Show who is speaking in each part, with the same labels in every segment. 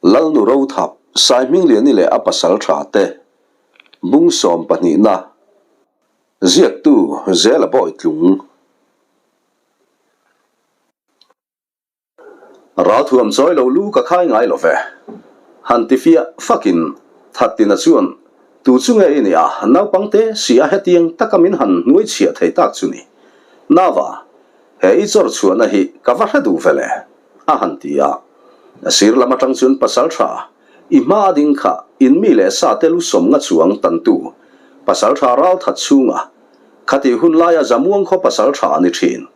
Speaker 1: Lalnu Rothap, Saihmingliani leh a pasal tha te, Bung sawm pahnihna, Ziaktu Zela Bawitlung. Ralthuam chawi lo lu ka khai ngai lo ve. Han ti fiah fakin Thattina chuan, Tu chu nge i nih a, naupang te si a hetiang taka min han hnuai chhiah thei tak chu ni. Nava, he i chawr chhuahna hi ka va hre duh ve le, a han ti a. A sir lam atang chuan pasal tha, i hma a ding kha in mi leh sa te lu sawm nga chuang tantu, pasal tha ral that chhunga khatih hun laia Zamuang khaw pasal tha a ni thin.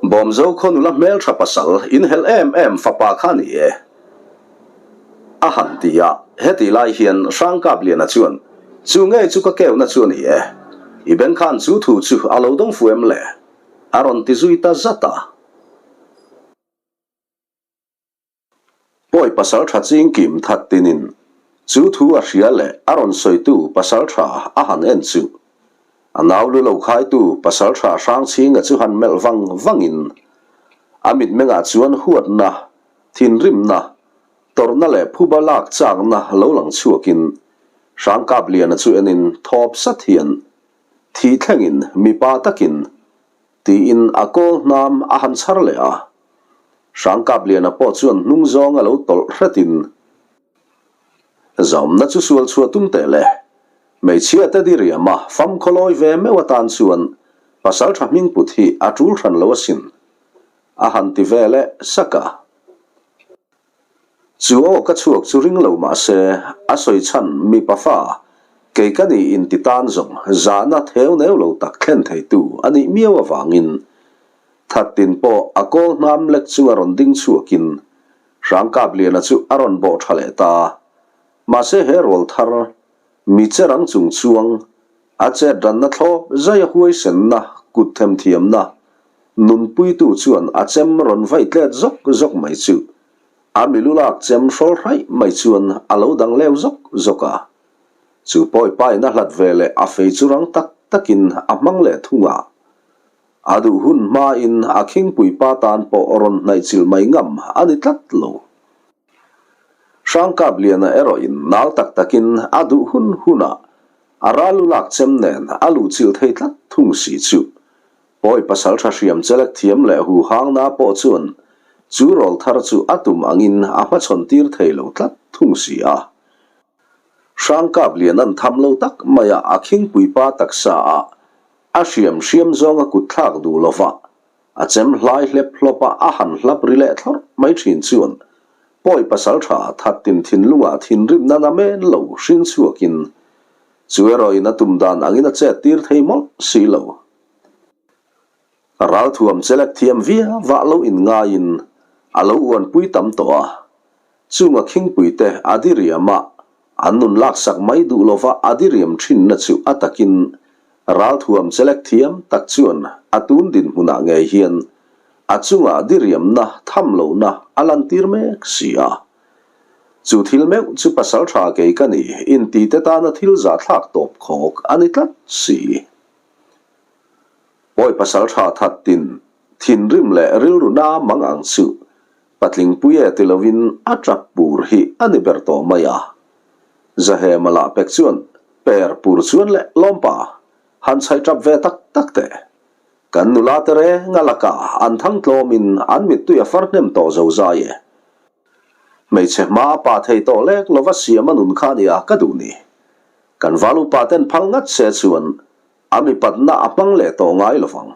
Speaker 1: Bawmzo khaw nula hmeltha pasal inhelh em em fapa kha a ni e, a han ti a. Hetih lai hian Hrangkapliana chuan, Chu ngei chu ka keuna chu a ni e. I beng khan chu thu chu a lo dawng fu em le? a rawn ti zui ta zat a. Pawi pasal tha chingkim that tinin chu thu a hria leh a rawn sawitu pasal tha a han en chu a nau lu lo khaitu pasal tha Hrangchhinga chu han melh vang vangin a mitmengah chuan huatna, thinrimna, tawrhna leh phuba lak chakna lo lang chhuakin Hrangkapliana chu enin thawp sat hian thi thlengin mipa takin Tiin a kawl hnam a han chhar leh a. Hrangkapliana pawh chuan hnung zawng a lo tawlh hretin, Zawmna chu sual chhuah tum teh le. Hmeichhia te diriam a fam khawlawi ve meuh atan chuan pasal tha hming put hi a tul hran lo asin, a han ti ve leh sak a. Chu aw ka chhuak chu ring lo mah se, a sawi chhan mipa fa, kei ka nih inti tan zawng zahna theu neu lo tak thlen theitu a nih miau avangin Thattin pawh a kawl hnam lek chunga rawn ding chhuakin Hrangkapliana chu a rawn bawh tha leh ta. Mahse he rual thar mi che rang chung chuang a chet ranna thlawp zaia huaisenna kut themthiamna nunpuitu chuan a chem rawn vaih tlet zawk zawk mai chu a milu lak chem hrawl hraih mai chuan a lo dang leu zawk zawk a. Chu pawi pain a hlat ve leh a fei chu rang tak takin a hmang leh thung a. A duh hun hmain a khingpui pa tan pawh rawn hnaih chilh mai ngam a ni tlat lo. Hrangkapliana erawhin nal tak takin a duh hun hunah a ral lu lak chem nen a luh chilh thei tlat thung si chu. Pawi pasal tha hriam chelek thiam leh hu hangna pawh chuan chu rawl thar chu a tum angin a hmachhawn tir thei lo tlat thung si a. Hrangkaplian an tham lo tak maia a khingpui pa taksa ah a hriam hriam zawng a kut thlak duh lova a chem hlai hlep hlawp a a han hlap ri leh thlawrh mai thin chuan pawi pasal tha that tin thinlungah thinrimna na men lo hring chhuakin chu erawhin a tum dan angin a chet tir thei mawlh si lo. Ralthuam chelek thiam viau vah lo in ngaiin a lo uanpui tam tawh a, chunga khingpuite a diriam a, an nun laksak mai duh lova a diriam thinna chu a takin ralthuam chelek thiam tak chuan a tun dinhmunah ngei hian a chunga diriamna tham lohna a lantir mek si a. Chu thil meuh chu pasal tha kei ka ni intite tana thil zahthlak tawp khawk a ni tlat si. Pawi pasal tha that tin thinrim leh rilru na mang ang chu patling pui e ti lovin a tap pur hi a ni ber tawh mai a. Zahema lah pek chuan per pur chuan leh lawmpa han chhaih tap ve tak tak teh. Kan nula te reng a laka an thang tlawmin an mittui a far hnem tawh zo zai e. Hmeichhe hma a pa thei tawh lek lova siam a nun kha nia ka duh ni. Kan val upa ten phal ngat se chuan a mipatna a hmang leh tawh ngai lovang.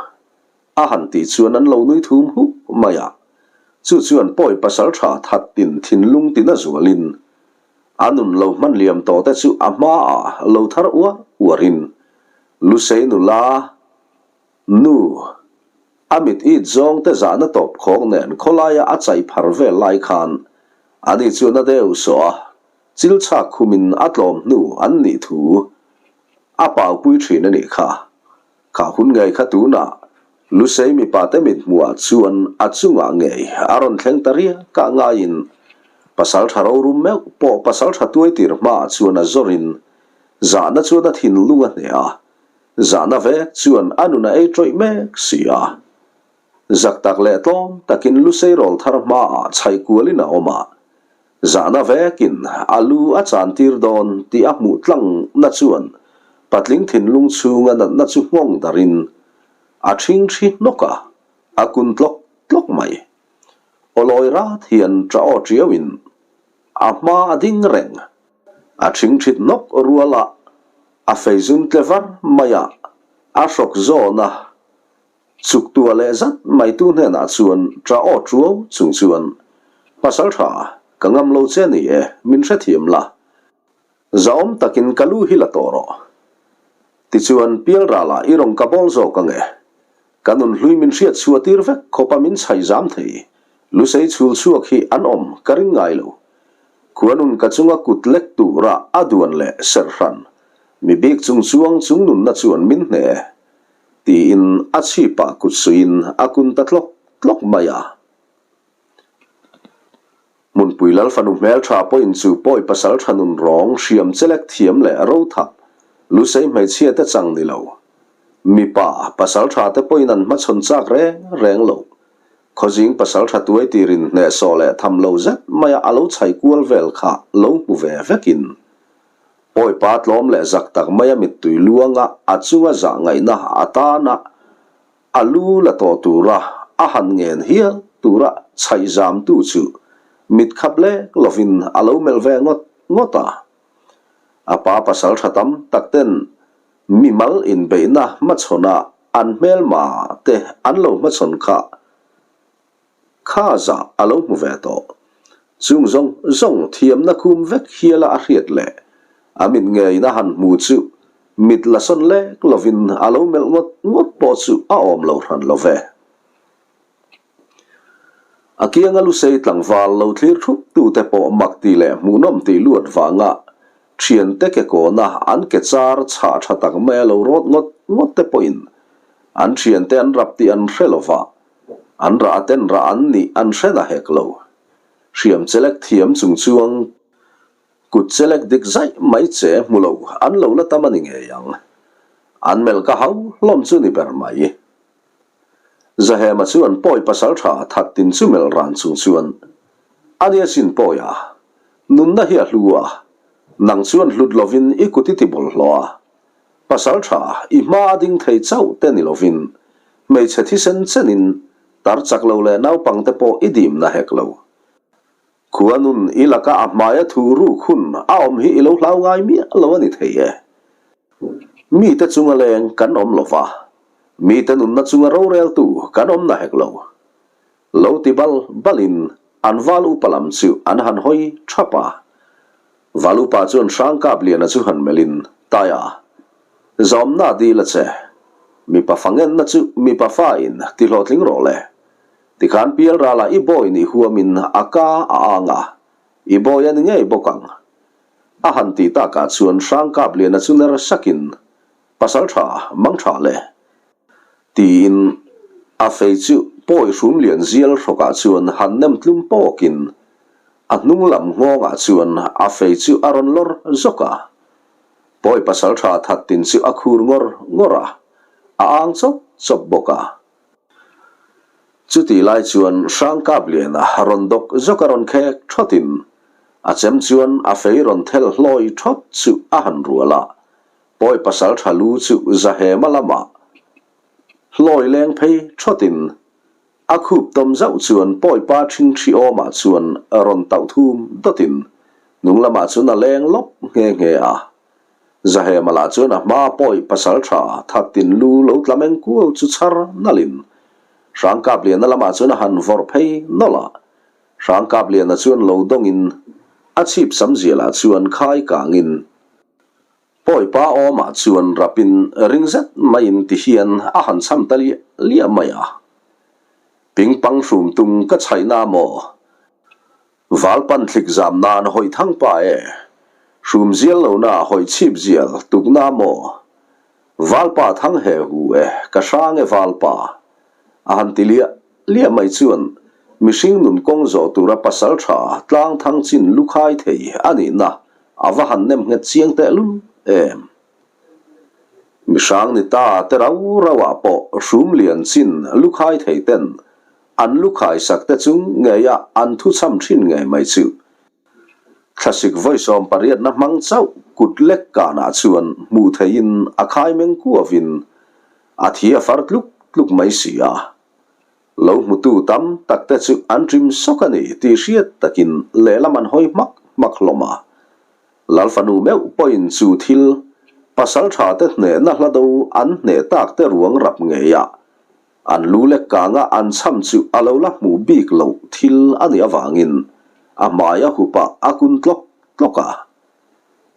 Speaker 1: A han tih chuan an lo nui thum huk mai a. Chu chuan pawi pasal tha that tin thinlung tina zualin a nun lo hman liam tawh te chu a hma ah lo thar uar uarin Lusei nula Nu, a mit it zawng te zahna tawp khawk nen khawlaia a chai phar vel lai khan ani chuan a deuh sawh a, chil chhak khumin a tlawm hnu an nih thu a paupui thin a nih kha. Kha hun ngei kha tunah Lusei mipa te mit hmuhah chuan a chungah ngei a rawn thleng ta riak a ngaiin pasal tha rorum meuh pawh pasal tha tuaitir hmaah chuan a zawrin zahna chuan a thinlung a hneh a, Zahna vek chuan a nun a ei tawih mek si a. Zak tak leh tlawm takin Lusei rawl thar hmaah chhaih kualin a awm a. Zahna vekin a lu a chantir dawn tih a hmuh tlangna chuan patling thinlung chhunga natna chu nghawng darin a ṭhingṭhi hnawk a, a kun tlawk tlawk mai. Awlawi rat hian ṭah aw ṭiauin a hma a ding reng. A ṭhingṭhit hnawk ruala a fei zum tle var mai a, a hrawk zawn a. Chuktua leh zat maitu hnenah chuan ṭah aw ṭuau chung chuan, Pasal ṭha, ka ngam lo che ni e, min hrethiam la. Zahawm takin ka lu hi la tawh rawh. Tichuan, pialralah i rawn ka bawl zawk ang e. Ka nun hlui min hriat chhuah tir vek khawpa min chhaih zam thei. Lusei chhul chhuak hi an awm ka ring ngai lo. Khuanun ka chunga kut lek tura a duan leh serh hran. Mi bik chung chuang chung nunna chuan min hne e. Tiin a chhipah kut suiin a kun ta tlawk tlawk mai a. Hmunpui Lal fanu hmeltha pawhin chu pawi pasal tha nun rawng hriam chelek thiam leh rothap Lusei hmeichhia te chang ni lo. Mipa pasal tha te pawhin an hmachhawn chak reng reng lo. Khawzing pasal tha tuai tirin hnehsawh leh tham lo zet maia a lo chhai kual vel kha lo hmu ve vekin Pawipa tlawm leh zak tak maia mittui luanga a chunga zah ngaihna atana A lu la tawh tura a han ngen hial tura chhaih zamtu chu mit khap lek lovin a lo melh ve ngawt ngawt a. A pa pasal tha tam tak ten mimal inbeihna hmachhawn ah an hmelma te an lo hmachhawn kha Kha zah a lo hmu ve tawh. Chung zawng zawng thiamna khum vek hiala a hriat leh a mit ngeiin a han hmu chu mit la sawn lek lovin a lo melh ngawt ngawt pawh chu a awm lo hran lo ve. A kianga lusei tlangval lo thlir thup tute pawh mak tih leh hmuhnawm tih luat vanga thiante ke kawna an ke char chhah tha tak maia lo rawt ngawt ngawt te pawhin an thiante an rap tih an hre lova. An rah ten rah an nih an hre na hek lo. Hriam chelek thiam chung chuang kut chelek dik zaih mai che hmu lo an lo la tam a ni ngei ang. An melh ka hau hlawm chu ni ber mai. Zahema chuan pawi pasal tha that tin chu melh ran chung chuan a nia sin pawi a, nunna hi a hlu a, nang chuan hlut lovin i kut i ti bawlhhlawh a, Pasal tha i hma a ding thei chauh te ni lovin hmeichhe thisen chenin tar chak lo leh naupang te pawh i dim na hek lo. Khua nun i laka a hmaia thu ruk hun a awm hi i lo hlau ngai miah lo a ni thei e. Mite chunga leng kan awm lo va, mite nunna chunga roreltu kan awm na hek lo. Lo ti bal balin an val upa lam chu an han hawi thap a. Val upa chuan Hrangkapliana chu han melhin, Taia, zawmna dil a che. Mipa fa ngenna chu mipa fa in ti hlawhtling rawh le. Tikhan pialralah i bawi nih huamin a ka a ang a, i bawi a ni ngei bawk ang. A han tih takah chuan Hrangkapliana chu ner sakin, Pasal tha, mang tha le. Tiin a fei chu pawi hrum lian zial hrawkah chuan han nem tlum pawkin a hnung lam nghawngah chuan a fei chu a rawn lawr zawk a. Pawi pasal tha that tin chu a khur ngawr ngawr a, a ang chawp chawp bawk a. Chutih lai chuan Hrangkapliana rawn dawk zawk a rawn khek thawtin a chem chuan a fei rawn thel hlawi thawt chu a han rual a, Pawi pasal tha lu chu Zahema lamah hlawi leng phei thawtin a khup tawm zauh chuan pawi pa ṭhingṭhi awmah chuan rawn tauh thum dawtin hnung lamah chuan a leng lawp nghe nghe a. Zahema lah chuan a hma pawi pasal tha thattin lu lo tla meng kuau chu chhar nalhin Hrangkapliana lamah chuan a han vawrh phei nawlh a. Hrangkapliana chuan lo dawngin a chhip sam zialah chuan khai kangin Pawipa awmah chuan rapin ring zet maiin ti hian a han cham ta liah liah mai a. Pingpang hrum tum ka chhaihna maw? Valpan thlik zam nan hawi thang pa e. Hrum zial lohna hawi chhip zial tukna maw? Valpa thang he hu e, ka hrang e Valpa. A han ti liah liah mai chuan mihring nun kawng zawh tura pasal tha tlang thang chin lukhai thei a nihna a va han nem nghet chiang tehlul em. Mihrang ni ta te rau rau ah pawh hrum lian chin lukhai thei ten an lukhai sak te chung ngei a an thu cham thin ngei mai chu. Thlasik vawi sawmpariatna hmang chauh kut lek kanah chuan hmuh theihin a khai meng kuavin a thi a far tluk tluk mai si a. Lo hmutu tam tak te chu an ṭim sawk a ni tih hriat takin lehlam an hawi hmak hmak hlawm a. Lalfanu meuh pawhin chu thil pasalṭha te hnehna hla do an hneh tak te ruang rap ngeiah An lu lek kanga an chham chu a lo la hmuh bik loh thil a nih avangin a hmai a hup a, a kun tlawk tlawk a.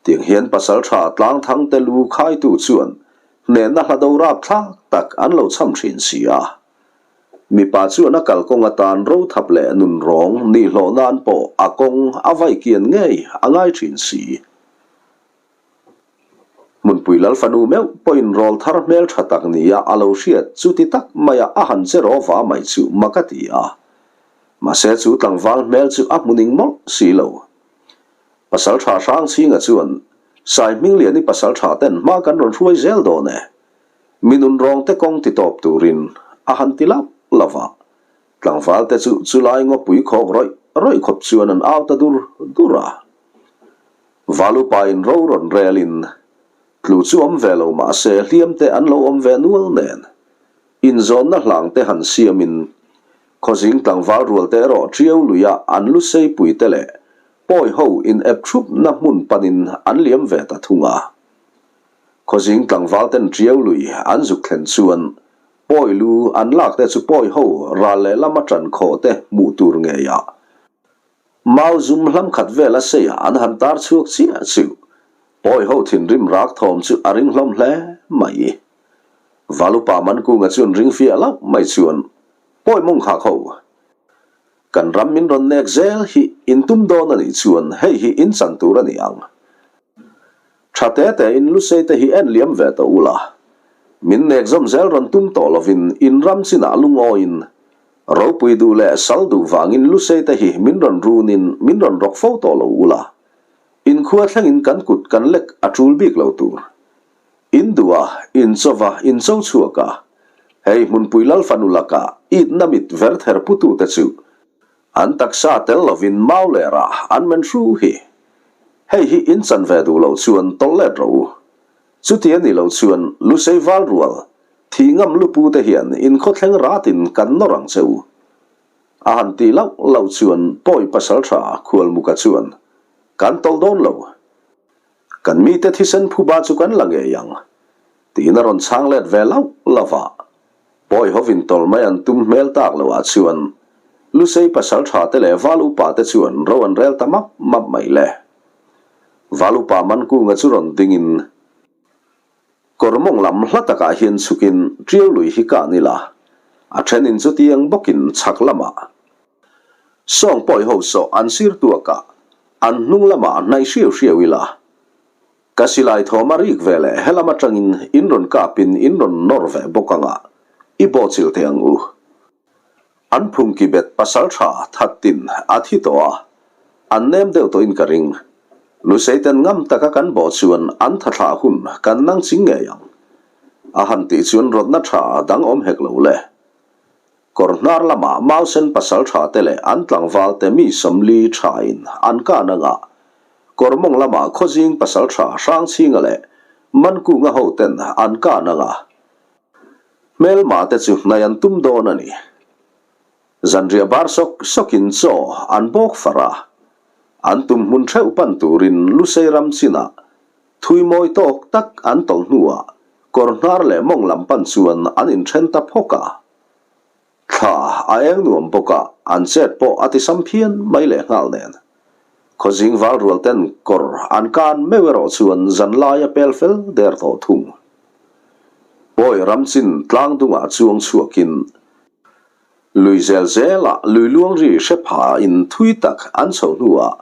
Speaker 1: Tiang hian pasaltha tlangthangte lu khaitu chuan hnehna hla do rapthlak tak an lo chham thin si a. Mipa chuan a kalkawng atan rothap leh nunrawng nihlawh nan pawh a kawng a vaikian ngei a ngai thin si. Hmunpui Lalfanu meuh pawhin rawl thar hmel tha tak nia a lo hriat chuti tak maia a han che raw va mai chu mak a ti a. Mahse chu tlangval hmel chu a hmu ning mawlh si lo. Pasaltha Hrangchhinga chuan, Sai Hmingliani pasaltha ten hma kan rawn hruai zel dawn e. Mi nunrawngte kawng ti tawp turin a han ti lauh lauh a. Tlangvalte chu chulai ngawpui khawk rawih rawih khawp chuan an au ta dur dur a. Valupain ro rawn relin, tlu chu awm ve lo mah se hliamte an lo awm ve nual nen, inzawnna hlangte han siamin, khawzing tlangval rualte erawh ṭiau luia an lu seipuite leh pawi ho in ep ṭhupna hmun panin an liam ve ta thung a. Khawzing tlangvalten ṭiau lui an zuk thlen chuan pawi lu an lakte chu pawi ho ral lehlam a ṭan khawhte hmuh tur ngeiah Mau zum hlam khat vel a sei a, an han tar chhuak chiah chu. Pawi ho thinrim rak thawm chu a ring hlawm hle mai. Valupa Mankunga chuan ring fiah loh mai chuan, Pawi mawng khak ho, kan ram min rawn nek zel hi in tum dawn a nih chuan hei hi in chan tur a ni ang. Tha te te in lusei te hi en liam ve tawh ula. Min nek zawm zel rawn tum tawh lovin in ram chinah lungawiin Ropui duh leh sal duh vangin lusei te hi min rawn runin min rawn rawk fo tawh lo ula. Inkhua thlengin kan kut kan lek a tul bik lo tur. In duh a, in chaw va, in cho chhuak a. Hei hmunpui lal fanu lakah itna mit ver ther putute chu an taksa tel lovin mau leh rah an men hru hi. Hei hi in chan ve duh loh chuan tawlh let rawh u. Chuti a nih loh chuan Lusei val rual, thih ngam lupu te hian in khawthleng ratin kan nawr ang che u. A han tih lauh lauh chuan pawi pasaltha Khualmuka chuan, Kan tawlh dawn lo. Kan mite thisen phuba chu kan la ngei ang. Tiin a rawn chhang let ve lauh lauh a. Pawi hovin tawlh mai an tum hmel tak loh ah chuan Lusei pasaltha te leh val upa te chuan ro an rel ta map map mai le. Valupa Mankunga chu rawn dingin, Kawr mawng lam hla takah hian chhukin Ṭiau lui hi kan ila, a ṭhenin chutiang bawkin chhak lamah sawng pawi ho sawh an sir tuakah an hnung lamah hnaih hriau hriau ila, ka silai thawm a rik ve leh helam aṭangin in rawn kapin in rawn nawr ve bawk anga i bawhchilh teh ang u. An phungki bet pasal tha thattin a thi tawh a, an nem deuh tawhin ka ring. Luseiten ngam taka kan bawh chuan an tha thlah hun kan nang ching ngei ang. A han tih chuan rawtna tha dang awm hek lo le. Kawr hnar lamah Mausen pasal tha te leh an tlangval te mi 40 thain an kan anga, kawr mawng lamah Khawzing pasal tha Hrangchhinga leh Mankunga hoten an kan anga, Hmelma te chu hnai an tum dawn a ni. Zanriah bar sawk sawkin chaw an bawk far a, an tum hmun theuh pan turin Lusei ram chinah thui mawi tawk tak an tawlh hnuah kawr hnar leh mawng lam pan chuan an inthen ta phawk a. Thla a eng nuam bawk a, an chet pawh a tisam phian mai leh nghal nen. Khawzing val rual ten kawr an kan meuh erawh chuan zanlai a pel fel der tawh thung. Pawi ramchin tlang dungah chuang chhuakin lui zel zelah lui luang ri hre pha in thui tak an chhoh hnuah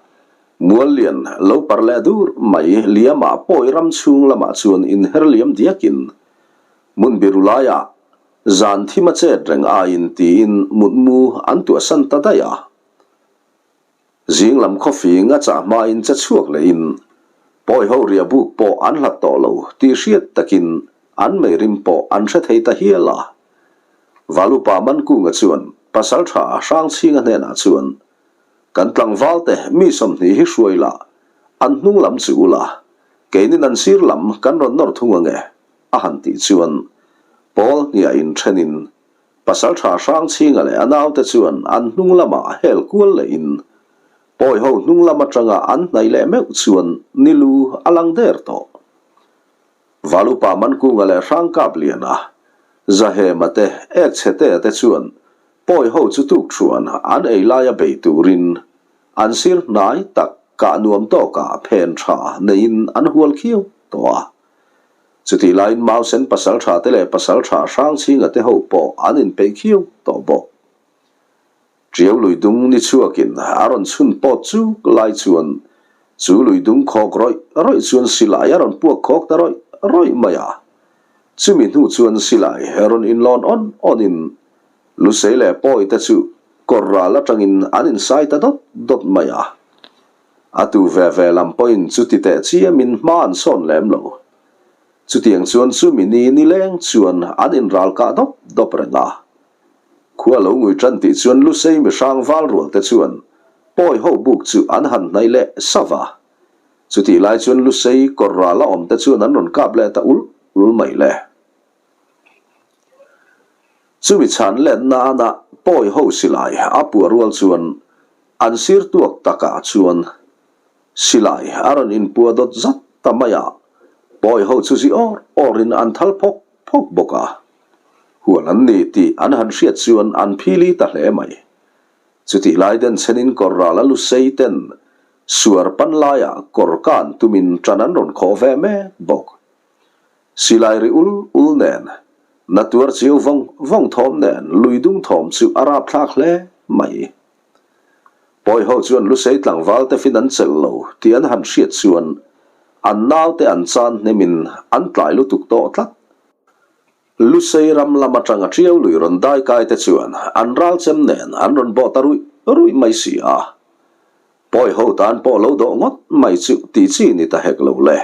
Speaker 1: mual lian lo par leh dur mai liamah pawi ram chhung lamah chuan inher liam diakin hmun biru laiah Zan thim a chet reng aiin tiin mutmu an tuahsan ta daih a. Zing lam khawfing a chah hmain che chhuak lehin pawi ho riah buk pawh an hlat tawh lo tih hriat takin an meirim pawh an hre thei ta hial a. Valupa Mankunga chuan Pasaltha Hrangchhinga hnenah chuan, Kan tlangvalte mi 20 hi hruai lah. An hnung lam chu ula, keinin an sir lam kan rawn nawr thung ange, a han tih chuan Pawl hniah inthenin Pasalṭha Hrangchhinga leh a naute chuan an hnung lamah hel kual lehin Pawi ho hnung lam aṭanga an hnaih leh meuh chuan ni lu a lang der tawh. Valupa Mankunga leh Hrangkapliana, Zahema te, Ekchhetea te chuan Pawi ho chu tukṭhuan an ei laia bei turin an sir hnai tak kah nuam tawkah phen ṭha neiin an hual khiau tawh a. Chutih laiin Mausen pasalṭha te leh pasalṭha Hrangchhinga te ho pawh an inpeih khiau tawh bawk. Ṭiau lui dung ni chhuakin a rawn chhun pawt chuk lai chuan chu lui dung khawk rawih rawih chuan silai a rawn puak khawk ta rawih rawih mai a. Chumi hnu chuan silai rawn inlawn awn awnin Lusei leh Pawi te chu kawr ral atangin an insai ta dawt dawt mai a. A tu ve ve lam pawhin chuti teh chiamin hma an sawn lem lo. Chutiang chuan chumi ni nileng chuan an inral kah dawp dawp reng a. Khua lo ngui tan tih chuan Lusei mihrang val rual te chuan Pawi ho buk chu an han hnaih leh sava. Chutih lai chuan Lusei kawr ral a awm te chuan an rawn kap leh ta ul ul mai le. Chumi chhan let nana Pawi ho silai a puah rual chuan an sir tuak takah chuan silai a rawn inpuah dawt zat ta mai a, Pawi ho chu zi awr awrin an thal phawk phawk bawk a. Hual an ni tih an han hriat chuan an phili ta hle mai. Chutih lai den chenin kawr ral a lu sei ten suar pan laiah kawr kan tumin ṭan an rawn khawh ve mek bawk. Silai ri ul ul nen, na tuar chiau vawng vawng thawm nen lui dung thawm chu a rapthlak hle mai. Pawi ho chuan Lusei tlangval te fin an chelh lo tih an han hriat chuan an naute an chan hnemin an tlai lutuk tawh tlat. Lusei ram lam atanga Tiau lui rawn dai kai te chuan an ral chem nen an rawn bawh ta ruih ruih mai si a. Pawi ho tan pawh lo dawh ngawt mai chu tih chi ni ta hek lo le.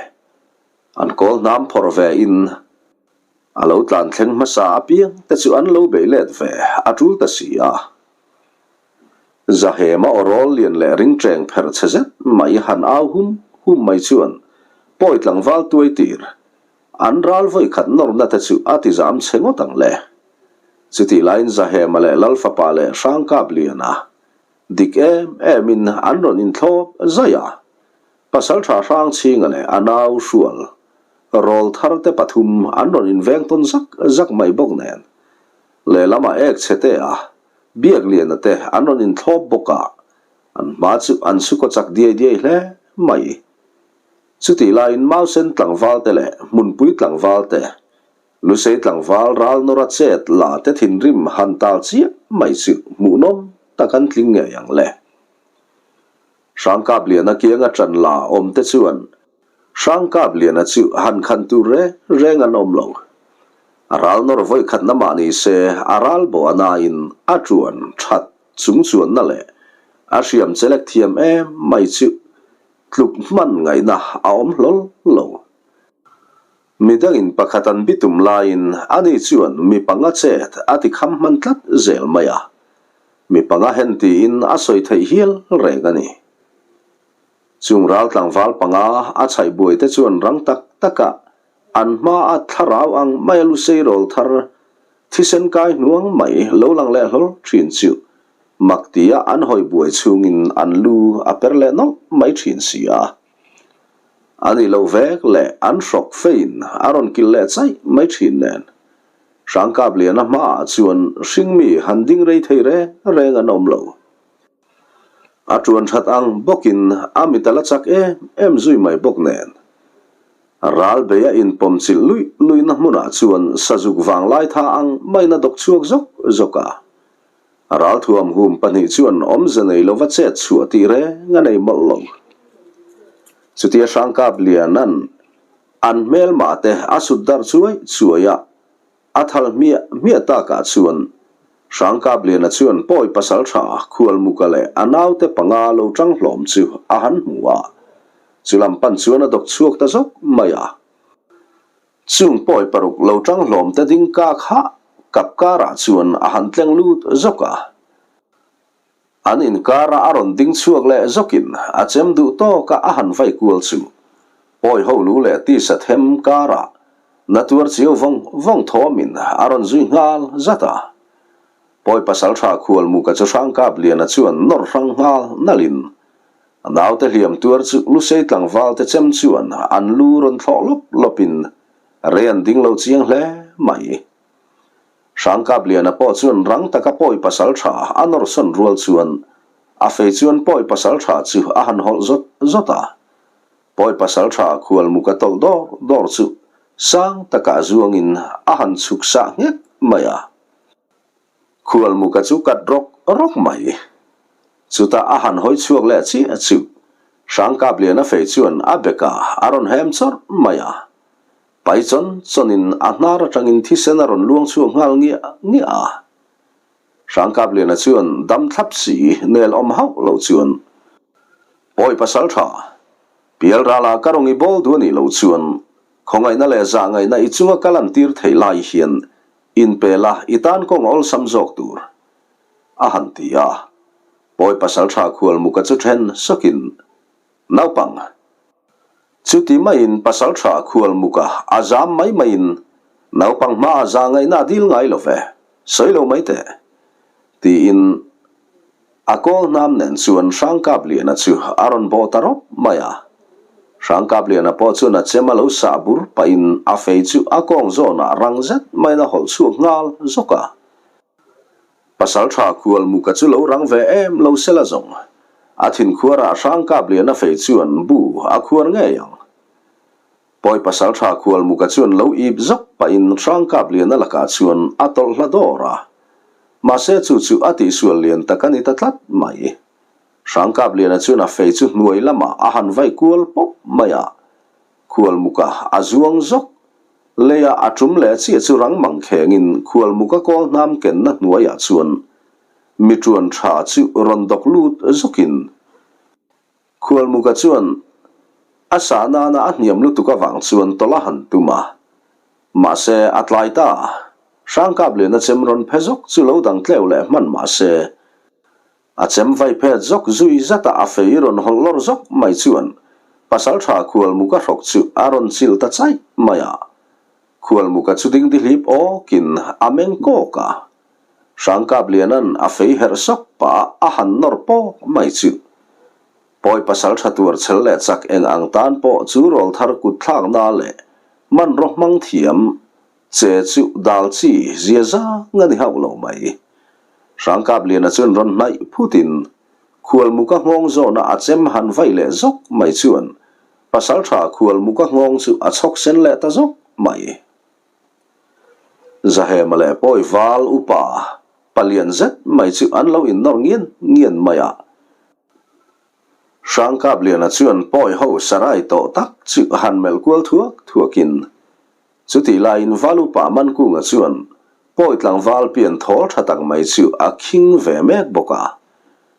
Speaker 1: An kawl hnam phawrh ve in a lo tlan thleng hmasa apiang te chu an lo bei let ve a tul ta si a. Zahema aw rawl lian leh ring cheng pherh chhe zet mai han au hum hum mai chuan pawi tlangval tuai tir an ral vawi khat nawrna te chu a ti zam chhe ngawt ang le. Chutih laiin Zahema leh Lalfapa leh Hrangkapliana dik em em in an rawn inthlawp zaih a. Pasalṭha Hrangchhinga leh a nau hrual rawl thar te pathum an rawn inveng tawn zak zak mai bawk nen, lehlamah ek chhe te a Biakliana te an rawn inthlawp bawk a, an hma chu an sukaw chak diai diai hle mai. Chutih laiin Mausen tlangval te leh Hmunpui tlangval te, Lusei tlangval ral nawra chet la te thinrim han tal chiah mai chu hmuhnawm tak an tling ngei ang le. Hrangkapliana kianga ṭan la awm te chuan Hrangkapliana chu han khan tur reng reng an awm lo. A ral nawr vawi khatna mah ni se a ral bawh a nain a ṭuan ṭhat chung chuanna leh a hriam chelek thiam em mai chu tluk hman ngaihna a awm hlawl lo. Midangin pakhat an bitum laiin ani chuan mi panga chet a ti kham hman tlat zel mai a. Mi panga hen tiin a sawi theih hial reng a ni. Chung ral tlangval panga a chhaih buai te chuan rang tak taka an hmaa thlarau ang maia lusei rawl thar thisen kai hnuang mai lo lang leh hlawl thin chu mak tia an hawi buai chhungin an lu a per leh nawlh mai thin si a. A nih loh vek leh an hrawk fein a rawn kilh leh chaih mai thin nen. Hrangkapliana hmaah chuan hringmi han ding rei thei reng reng an awm lo. A tuan that ang bawkin a mit a la chak em em zui mai bawk nen. Ral bei a inpawm chilh luih luihna hmunah chuan sazuk vanglai tha ang maiin a dawk chhuak zawk zawk a. Ralthuam hum pahnih chuan awmze nei lova chet chhuah tih reng a nei mawlh lo. Chutia Hrangkapliana'n an hmelmah te a sut darh chuai chuai a, a thal hmiah hmiah takah chuan Hrangkapliana chuan pawi pasal tha Khualmuka leh a naute panga lo tang hlawm chu a han hmu a, chulam pan chuan a dawk chhuak ta zawk mai a. Chung pawi paruk lo tang hlawm te ding ka kha kap karah chuan a han tleng lut zawk a. An inkara a rawn ding chhuak leh zawkin a chem duh tawka a han vai kual chu pawi ho lu leh tisa them karah na tuar chiau vawng vawng thawmin a rawn zui nghal zat a. Pawi pasaltha khualmuka chu Hrangkapliana chuan nawr hrang nghal nalhin a naute hliam tuar chu Lusei tlangvalte chem chuan an lu rawn thlawh lawp lawpin rei an ding lo chiang hle mai. Hrangkapliana pawh chuan rang taka pawi pasal tha a nawrsawn rual chuan a fei chuan pawi pasal tha chu a han hawlh zawt zawt a. Pawi pasal tha khualmuk a tawlh dawr dawr chu sang takah zuangin a han chhuk sah nghet mai a. Khualmuka chu kat rawk rawk mai. Chutah a han hawi chhuak leh chiah chu Hrangkapliana fei chuan a bekah a rawn hem chawrh mai a. Pai chawn chawnin a hnar atangin thisen a rawn luang chhuak nghal ngiah ngiah a. Hrangkapliana chuan dam thlap si nel awm hauh lo chuan, Pawi pasal tha, pial rala ka rawn i bawl duh a nih loh chuan khawngaihna leh zahngaihna i chunga ka lantir thei lai hian inpe la i tan kawng a awlsam zawk tur, a han ti a. Pawi pasal tha khualmuka chu then sawkin, Naupang, Chuti maiin pasaltha khualmuka a zam mai maiin naupang hmaah za ngaihna a dil ngai lo ve, sawi lo mai teh, tiin a kawl hnam nen chuan Hrangkapliana chu a rawn bawh ta rawp mai a. Hrangkapliana pawh chuan a chem a lo sah bur pahin a fei chu a kawng zawnah rang zet maiin a hawlh chhuak nghal zawk a. Pasaltha Khualmuka chu lo rang ve em lo sela zawng. A thinkhuarah Hrangkapliana fei chuan bu a khuar ngei ang. Pawi Pasaltha Khualmuka chuan lo ip zawk pahin Hrangkapliana lakah chuan a tawlh hla dawr a. Mahse chu chu a tihsual lian tak a ni ta tlat mai. Hrangkapliana chuan a fei chu hnuai lamah a han vai kual pawp mai a. Khualmuka a zuang zawk. Leia a tum leh chiah chu rang mang khengin Khualmuka kawl hnam kenna hnuaiah chuan mi tuan tha chu rawn dawk lut zawkin Khualmuka chuan a sah nana a hniam lutuk avang chuan tawlh a han tum a. Mahse a tlai ta. Hrangkapliana chem rawn phe zawk chu lo dang tleu leh hman mahse A chem vai phet zawk zui zata a fei rawn hawlh lawr zawk mai chuan Pasaltha Khualmuka hrawk chu a rawn chilh ta chaih mai a. Khualmuka chu dingdihlip awkin a meng kawk a. Hrangkapliana'n a fei herh sawk pah a han nawr pawk mai chu. Pawi Pasaltha tuar chhel leh chak eng ang tan pawh chu rawlthar kut thlakna leh hmanraw hmang thiam Che chu dal chi zia zang a ni hauh lo mai. Hrangkapliana chuan rawn hnaih phutin Khualmuka nghawng zawna a chem han vaih leh zawk mai chuan Pasaltha Khualmuka nghawng chu a chhawk sen leh ta zawk mai. Zahema leh Pawi val upa palian zet mai chu an lo innawr ngian ngian mai a. Hrangkapliana chuan Pawi ho sarai tawh tak chu han melh kual thuak thuakin Chutih laiin Valupa Mankunga chuan pawi tlangval pian thawl tha tak mai chu a khing ve mek bawk a.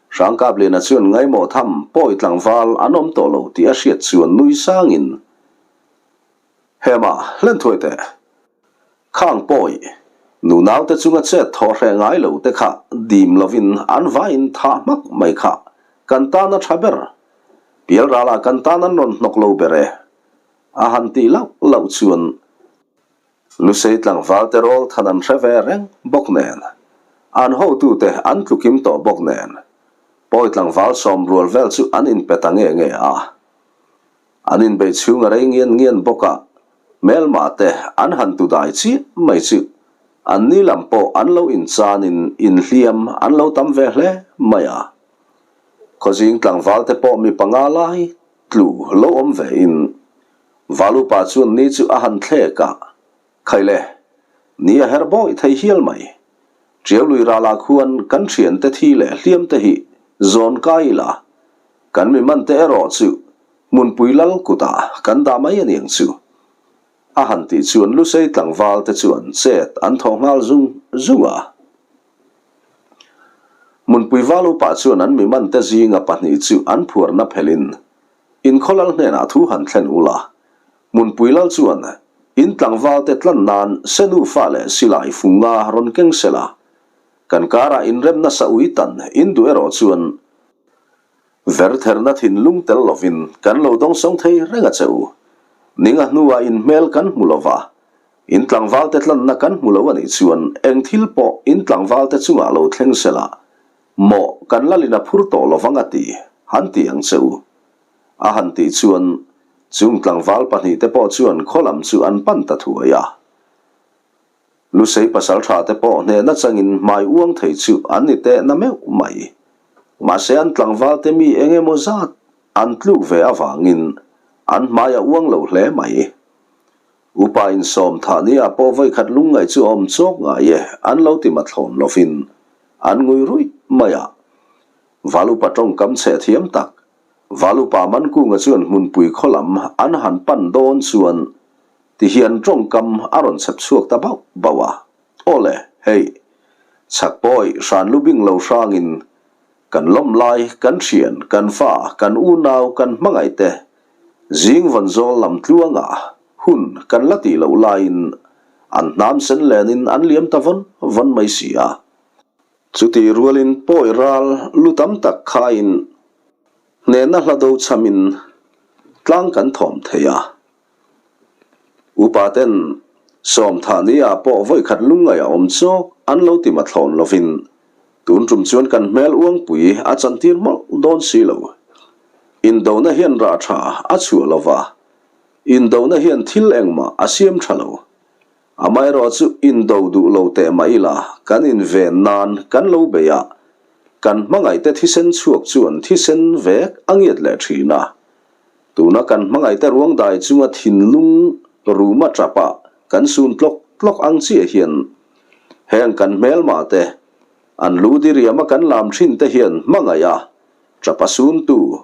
Speaker 1: Hrangkapliana chuan ngaimawh tham pawi tlangval an awm tawh lo tih a hriat chuan nui sangin, Hema, hlen thuai teh. Khang pawi, nunaute chunga chet thaw hreh ngai lo te kha dim lovin an vaiin thah hmak mai kha kan tan a tha ber. Pialralah kan tan an rawn hnawk lo ber e. A han tih lauh lauh chuan Lusei tlangval te rawl than an hre ve reng bawk nen, an hotute an tlukim tawh bawk nen, pawi tlangval sawmrual vel chu an inpe ta nge nge a. An inbeih chhung a rei ngian ngian bawk a, hmelma te an han tu dai chiah mai chu an ni lam pawh an lo inchanin inhliam an lo tam ve hle mai a. Khawzing tlangval te pawh mi panga lai Tlu lo awm ve in Valupa chuan ni chu a han thlek a, Khaile, ni a her bawih thei hial mai. Ṭiaului ralah khuan kan ṭhiante thi leh hliamte hi zawn kai ila, kan mi mante erawh chu hmunpui lal kutah kan dah mai aniang chu. A han tih chuan Lusei tlangval te chuan chet an thaw nghal zung zung a. Hmunpui val upa chuan an mi mante zinga pahnih chu an phuarna phelhin inkhaw lal hnenah thu han thlen ul a. Hmunpui lal chuan in tlangvalte tlan nan se nufa leh silai funga rawn keng sela. Kan karah inremna sa ui tan in duh erawh chuan vertherna thinlung tel lovin kan lo dawngsawng thei reng a che u. Ninga hnuah in hmel kan hmu lova, in tlangvalte tlanna kan hmu lo a nih chuan eng thil pawh in tlangvalte chungah lo thleng sela mawh kan lalin a phur tawh lovang a ti, han ti ang che u. A han tih chuan chung tlangval pahnihte pawh chuan khaw lam chu an pan ta thuai a. Lusei pasal tha te pawh hnehna changin hmai uang thei chu an ni teh na meuh mai. Mahse an tlangval te mi eng emaw zat an tluk ve avangin an hmai a uang lo hle mai. Upa insawm thah ni ah pawh vawikhat lungngaih chu a awm chawk ngai e an lo ti mathlawn lovin an ngui ruih mai a. Val upa tawngkam chheh thiam tak Val upa Mankunga chuan hmunpui khaw lam an han pan dawn chuan Ti hian tawngkam a rawn chhep chhuak ta bauh bauh a. Aw le, hei. Chhak pawi hran lu bing lo hrangin kan lawm lai, kan thian, kan fa, kan unau, kan hmangaih te zing vawn zawl lam tluangah hun kan la tih loh laiin an hnam sen lenin an liam ta vawn vawn mai si a. Chutih rualin pawi ral lu tam tak khain hnehna hla do chhamin tlang kan thawm thei a. Upa ten Sawmthah ni ah pawh vawikhat lungngaih a awm chawk an lo ti mathlawn lovin tun tum chuan kan hmel uangpui a chantir mawlh dawn si lo. Indona hian rah tha a chhuah lova, indona hian thil engmah a siam tha lo. Amaherawh chu indo duh lo teh mah ila kan inven nan kan lo bei a, kan hmangaihte thisen chhuak chuan thisen vek a ngiat leh thin a. Tuna kan hmangaihte ruang dai chunga thinlung ruma tapa kan sun tlawk tlawk ang chiah hian heng kan hmelma te, an lu diriama kan lam thin te hian hmangaih a, tapa suntu,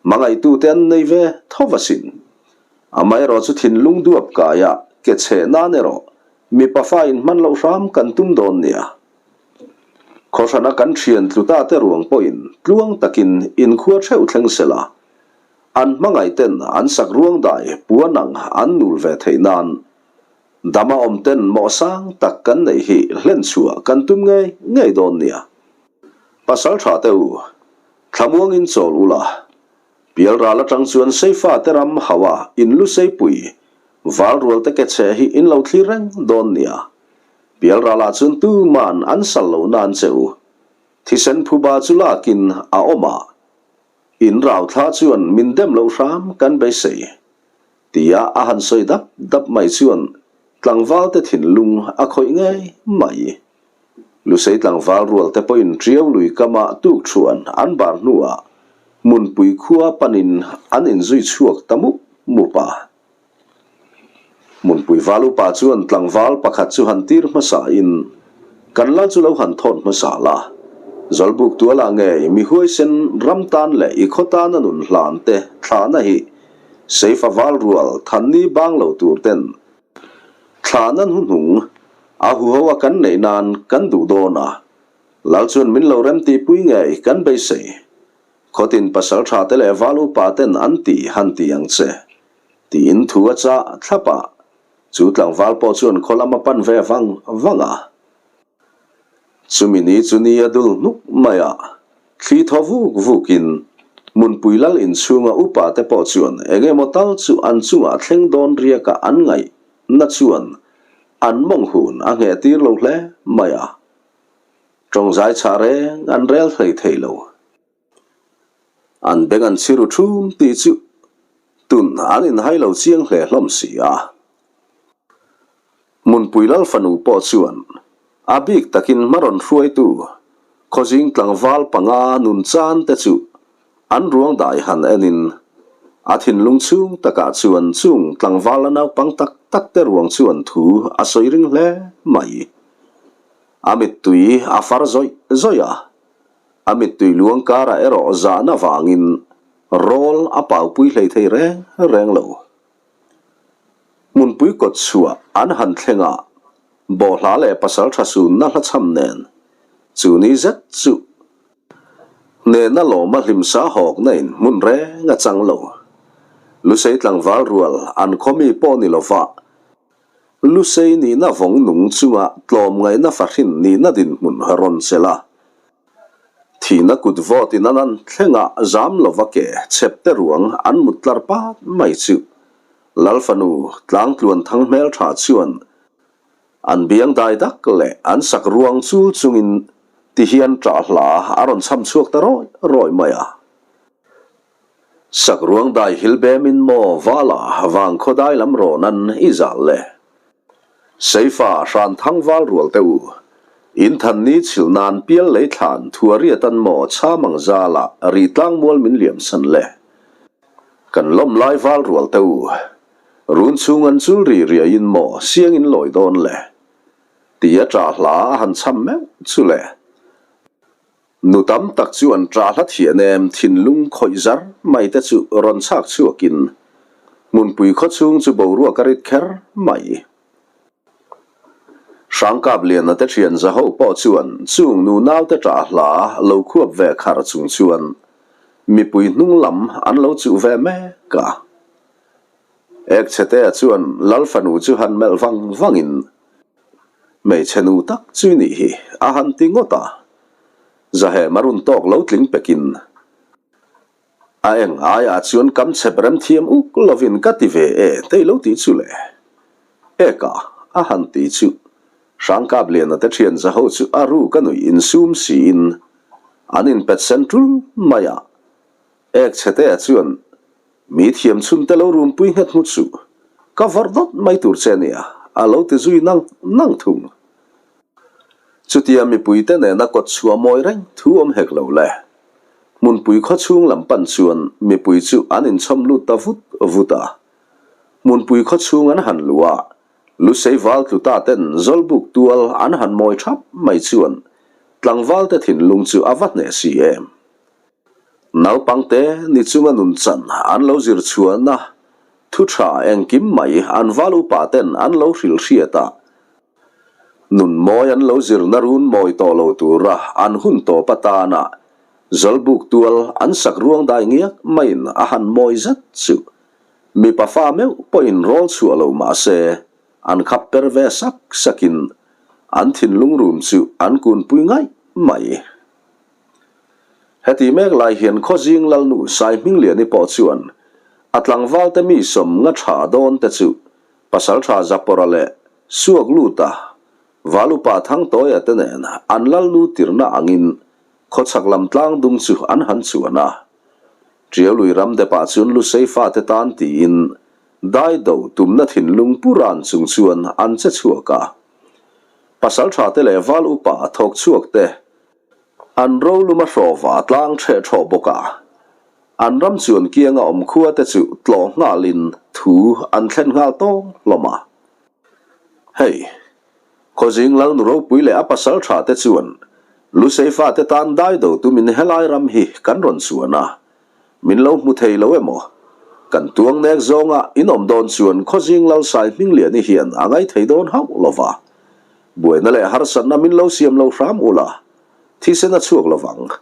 Speaker 1: hmangaihtu te an nei ve tho va sin. Amaherawh chu thinlung duap kaia ke chheh nan erawh mipa fa inhman loh hram kan tum dawn nia. Khawhrana kan thian tluta te ruang pawhin tluang takin inkhua theuh thleng sela, An hmangaih ten an sak ruang dai puan ang an nul ve theih nan dama awm ten mawh sang tak kan neih hi hlen chhuah kan tum ngei ngei dawn nia. Pasal tha te u, thlamuang in chawl ula, Pialral atang chuan Seifa te ram hauha in lu seipui val rual te ke chhe hi in lo thlir reng dawn nia. Pialral ah chuan tuman an sal lo nan che u. Thisen phuba chu lakin a awm a, In rau thla chuan min dem loh hram kan beisei, tia a han sawi dap dap mai chuan tlangvalte thinlung a khawih ngei mai. Lusei tlangval rualte pawhin Ṭiau lui kama tuk thuan an bar hnuah hmunpui khua panin an inzui chhuak ta mup mup a. Hmunpui val upa chuan tlangval pakhat chu han tir hmasa in, Kan lal chu lo han thawn hmasa la, Zawlbuk tualah ngei mi huaisen ram tan leh i khaw tana nun hlan te thlahna hi Seifa val rual thanni bang lo tur ten thlahna hnuhnung a huho a kan neih nan kan duh dawn a, lal chuan min lo remtihpui ngei kan beisei. Khawtin pasal tha te leh val upa ten an ti han ti ang che. Tiin thu a chah thlap a, chu tlangval pawh chuan khaw lam a pan ve vang vang a. Chumi ni chu ni a dul hnuk mai a, thli thaw vuk vukin Hmunpui lal inchhunga upa te pawh chuan eng emaw tal chu an chungah thleng dawn riaka an ngaih na chuan an mawng hun a ngheh tir lo hle mai a. Tawngzai chhah reng an rel hlei thei lo. An beng an chhiru thum tih chu tun an inhai lo chiang hle hlawm si a. Hmunpui lal fanu pawh chuan a bik takin hma rawn hruaitu khawzing tlangval panga nun chan te chu an ruang dai han enin a thinlung chhung takah chuan chung tlangval la naupang tak tak te ruang chuan thu a sawi ring hle mai. A mittui a far zawih zawih a. A mittui luang karah erawh zahna vangin rawl a paupui hlei thei reng reng lo. Hmunpui kawt chhuah an han thleng a, bawhhla leh pasal tha sunna hla chham nen chu ni zet chu hnehna lawma hlimsa hawkna in hmun reng a chang lo. Lusei tlangval rual an khaw mi pawh ni lova. Lusei nihna vawng nung chunga tlawmngaihna fahrin nihna dinhmun rawn chelh a. Thihna kut vawt in an an thlenga zam lova ke chhep te ruang an mut tlar pat mai chu Lal fanu tlangtluan thang hmeltha chuan an biang dai dak leh an sak ruang chul chungin ti hian ṭah hla a rawn chham chhuak ta rawih rawih mai a. Sak ruang dai hil bemin maw vala vang khaw dai lam rawn an i zal le. Seifa hran thang val rual te u, in than ni chhil nan pial lei thlan thua riat an maw chham ang zala ri tlang mual min liam san le. Kan lawm lai val rual te u, run chhung an chul ri riai in maw siang in lawi dawn le. Ti a ṭah hla a han chham meuh chu le. Nu tam tak chu an ṭah hla thian em thinlung khawih zar mai te chu rawn chhak chhuakin hmunpui khawchhung chu boruak a rit kher mai. Hrangkap Liana te ṭhian zaho pawh chuan chung nu naute ṭah hla lo khuap ve khar chung chuan mipui hnung lam an lo chuh ve mek a. Ekchhetea chuan Lal fanu chu han melh vang vangin Hmeichhe nu tak chu i nih hi, a han ti ngawt a. Zahem a run tawk lo tling pekin a eng aiah chuan kam chhep rem thiam uk lovin ka ti ve e tei lo tih chu le. Eka a han ti chu Hrangkap Liana te thian zaho chu a ru ka nuih insum siin an inpet sen tul mai a. Ek chhetea chuan Mi thiam chhun te lo rumpui nghet nghut suh, ka vawrh dawt mai tur che nia, a lo ti zui nang nang thung. Chutia mipuite nena kawt chhuah mawi reng thu awm hek lo le. Hmunpui khaw chhung lam pan chuan mipui chu an inchhawm lut ta vut vut a. Hmunpui khaw chhung an han luh a, Lusei val tlu ta ten Zawlbuk tual an han mawi thap mai chuan tlangvalte thinlung chu a va hneh si em. Naupangte ni chunga nun chan an lo zir chhuahna thu tha engkim mai an val upa ten an lo hrilh hriat a, nun mawi an lo zirna run mawi tawh lo tura an hun tawp atana Zawlbuk tual an sak ruang dai ngiak maiin a han mawi zet chu mipa fa meuh pawhin rawl chhuah lo mah se an khap per ve sak sakin an thinlung rum chu an kunpui ngaih mai. Heti mek lai hian Khawzing Lalnu Saihmingliani pawh chuan a tlangvalte mi sawm nga tha dawn te chu Pasaltha Zapawra leh Suakluta Valupa Thangtawia te nen an Lalnu tirhna angin khawchhak lam tlang dung chu an han chuan a. Tiaului ram depah chuan Lusei fate tan tiin daido tumna thinlung pu ran chung chuan an che chhuak a. Pasaltha te leh Val upa thawk chhuak te An rolum a hrawva tlang ṭheh ṭhawh bawk a, an ram chuan kianga awm khua te chu tlawh nghalin thu an thlen nghal tawng hlawm a. Hei, Khawzing Lalnu ropui leh a pasal ṭha te chuan Lusei fate tan dai do tumin helai ram hi kan rawn chuan a, min lo hmu thei lo emaw? Kan tuang nek zawnga in awm dawn chuan Khawzing Lalsai Hmingliani hian a ngai thei dawn hauh lo va. Buaina leh harsatna min lo siam lo hram ula, thisen a chhuak lovang,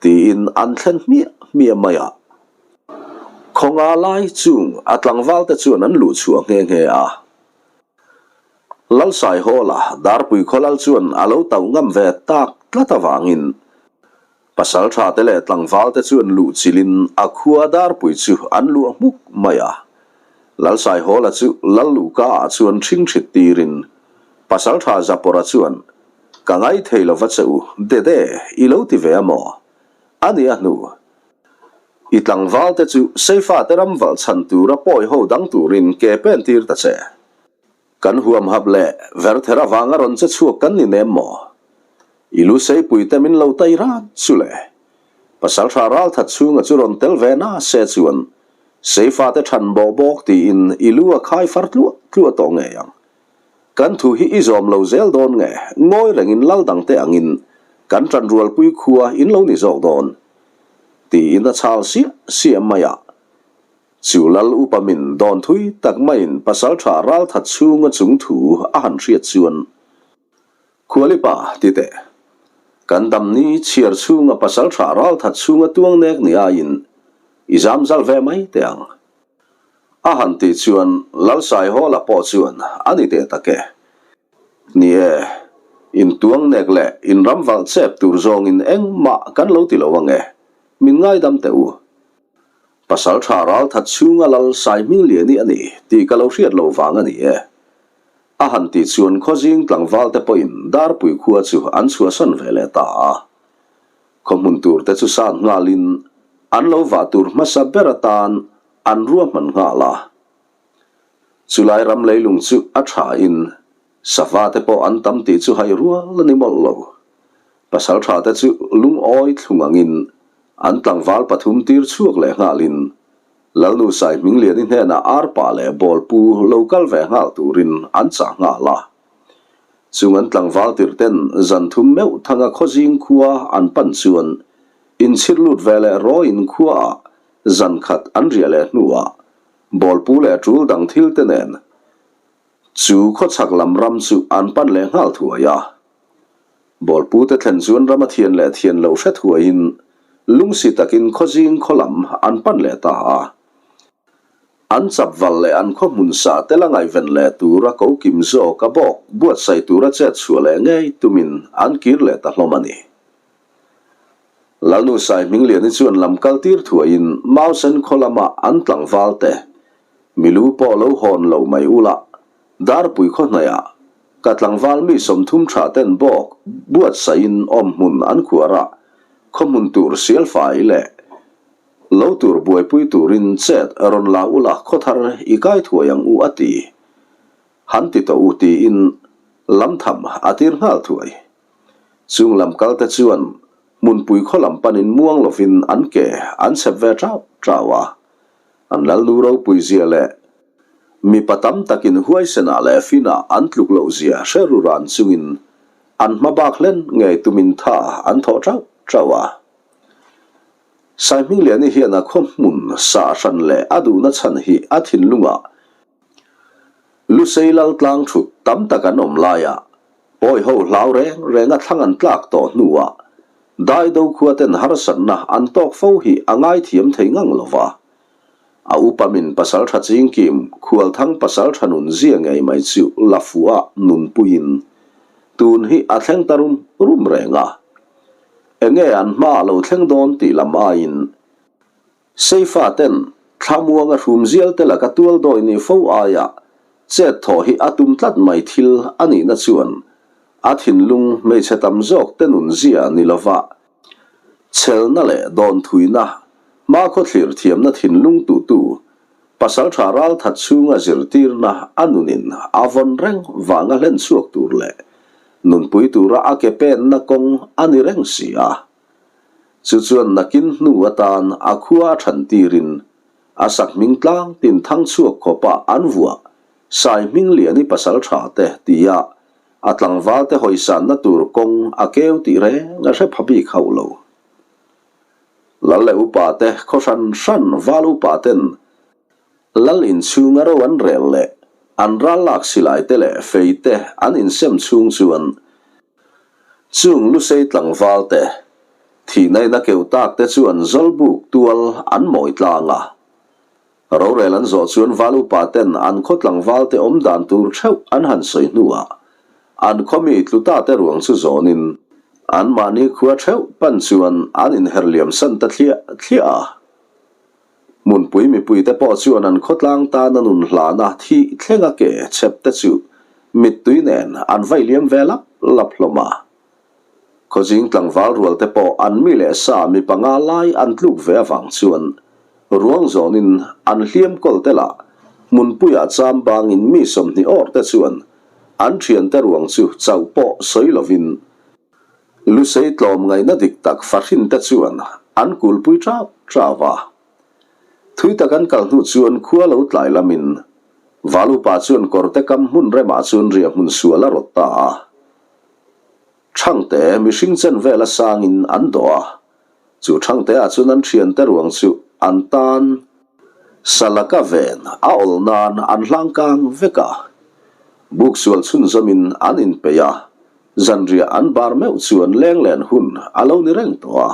Speaker 1: tiin an thlen hmiah hmiah mai a. Khawnga lai chung a tlangvalte chuan an luh chhuah nghe nghe a. Lalsai Hawla Darpui Khawlal chuan a lo tauh ngam ve tak tlat avangin Pasal thate leh tlangvalte chuan luh chilhin a khua darpui chu an luah hmuk mai a. Lalsaihawla chu Lal Luhka-ah chuan ṭhing ṭhit tirin Pasal tha Zapawra chuan, Ka ngai thei lo va che u, Dede, i lo ti ve a maw? A ni a hnu. I tlangvalte chu Seifate ram valh chhan tura pawi ho dang turin ke pen tir ta che. Kan huamhap leh verther avanga rawn che chhuak kan ni nem maw? I lu seipui te min lo tai ran chu le. Pasaltha ralthat chhunga chu rawn tel ve na se chuan Seifa te than bawh bawk tiin i lu a khai far tluah tluah tawh ngei ang. Kan thu hi i zawm lo zel dawn nge ngawi rengin lal dangte angin kan tanrualpui khua in lo ni zawk dawn? Tiin a chhal siah siah mai a. Chu lal upa min dawn thui tak maiin pasaltha ralthat chhunga chung thu a han hriat chuan, Khualipa ti teh, kan damni chhiar chhunga pasaltha ralthat chhunga tuang nek ni aiin i zam zal ve mai teh ang. A han tih chuan Lalsaihawla pawh chuan a ni teh tak e. Ni e, intuang nek leh inramvalh chep tur zawngin engmah kan lo ti lo ang e, min ngaidam teh u. Pasal tha ral that chhunga lal sai hming liani a ni tih ka lo hriat lo vang a ni e. A han tih chuan khawzing tlangval te pawhin Darpui khua chu an chhuahsan ve leh ta a. Khaw hmun tur te chu sat nghalin an lo vah tur hmasa ber atan an ruahman nghal a. Chulai ram leilung chu a thain sava te pawh an tam tih chu hai rual a ni mawlh lo. Pasal tha te chu lungawi thlung angin an tlangval pathum tir chhuak leh nghalin Lalnu Saihmingliani hnenah arpa leh bawlpu lo kal ve nghal turin an chah nghal a. Chung an tlangval tirh ten zan thum meuh thanga khawzing khua an pan chuan inchhir lut ve leh rawiin khuaah zan khat an riah leh hnuah bawlpu leh tul dang thil te nen chu khawchhak lam ram chu an pan leh nghal thuai a. Bawlpu te thlen chuan ram a thian leh thian lo hre thuaiin lungsi takin khawzing khaw lam an pan leh ta a. An chap val leh an khaw hmun sa tel a ngaihven leh tura ko kim zawk a bawk buatsaih tura chet chhuah leh ngei tumin an kir leh ta hlawm a ni. Lalnu Saihmingliani chuan lam kal tir thuaiin Mausen khaw lama an tlangval te milu pawh lo hawn lo mai ula Darpui khaw hnaihah ka tlangval mi 30 tha ten bawk buatsaihin awm hmun an khuar a, khaw hmun tur sialfai leh Lo tur buaipui turin chet rawn la ula khawthar i kai thuai ang u a ti. Han ti tawh u tiin lam tham a tir nghal thuai. Chung lam kal te chuan hmunpui khaw lam panin muang lovin an ke an chep ve tau tau a. An lalnu ropui zia leh mipa tam takin huaisenah leh finah an tluk loh zia hre ru ran chungin an hma bak hlen ngei tumin tha an thawh tau tau a. Saihmingliani hian a khaw hmun sah hran leh a duhna chhan hi a thinlungah Lusei lal tlang thut tam tak an awm laia pawiho hlau reng renga thlang an tlak tawh hnuah Daido khuaten harsatna an tawk fo hi a ngaithiam thei ngang lo va. A upa min pasal tha chingkim Khualthang pasal tha nun zia ngei mai chu la fuh a nunpuiin tun hi a thleng ta rum rum reng a. Enge an hma a lo thleng dawn tih lam aiin Seifa ten thlamuanga hrum zial te laka tual dawi ni fo aia chet thawh hi a tum tlat mai thil a nihna chuan a thinlung hmeichhe tam zawk te nun zia ni lova chelna leh dawnthuina hmakhaw thlir thiamna thinlung tutu Pasalṭha ralthat chhunga zirtirna a nunin a vawn reng vanga hlen chhuak tur leh nunpui tura a ke penna kawng a ni reng si a. Chu chuan nakin hnu atan a khua a ṭhan tirin a sakhming tlang tin thang chhuak khawpa an vuah Sai Hmingliani pasalṭha te tia a tlangvalte hawisanna tur kawng a keu tih reng a hre pha bik hauh lo. Lal leh upa te khaw hran hran val upa ten lal inchhunga ro an rel leh an ral lak silai te leh fei te an insem chhung chuan chung lusei tlangval te thihnaina keu tak te chuan zawlbuk tual an mawi tlang a. Rorel an zawh chuan val upa ten an khaw tlangval te awm dan tur theuh an han sawi hnuah an khaw mi tlu ta te ruang chu zawnin anmahni khua theuh pan chuan an inher liam san ta thliah thliah a. Hmunpui mipui te pawh chuan an khawtlang tana nun hlana thih thlenga ke chep te chu mittui nen an vai liam ve lap lap hlawm a. Khawzing tlangval rual te pawh an mi leh sa mi panga lai an tluk ve avang chuan ruang zawnin an hliam kawl te lah hmunpuiah cham bangin mi 20 awr te chuan an thiante ruang chu chauh pawh sawi lovin Lusei tlawm ngaihna dik tak fahrin te chuan an kulpui tau tau a. Thui tak an kal hnu chuan khua lo tlai lamin Valupa chuan kawrte kam hmun remah chuan riahhmun sual a rawt ta a. Thangte mihring chen vela sangin an dawh a, chu Thangte-ah chuan an thiante ruang chu an tan salaka ven a awl nan an hlang kang vek a. Buk sual chhunzawmin an inpeih a, zanriah an bar meuh chuan lenglen hun a lo ni reng tawh a.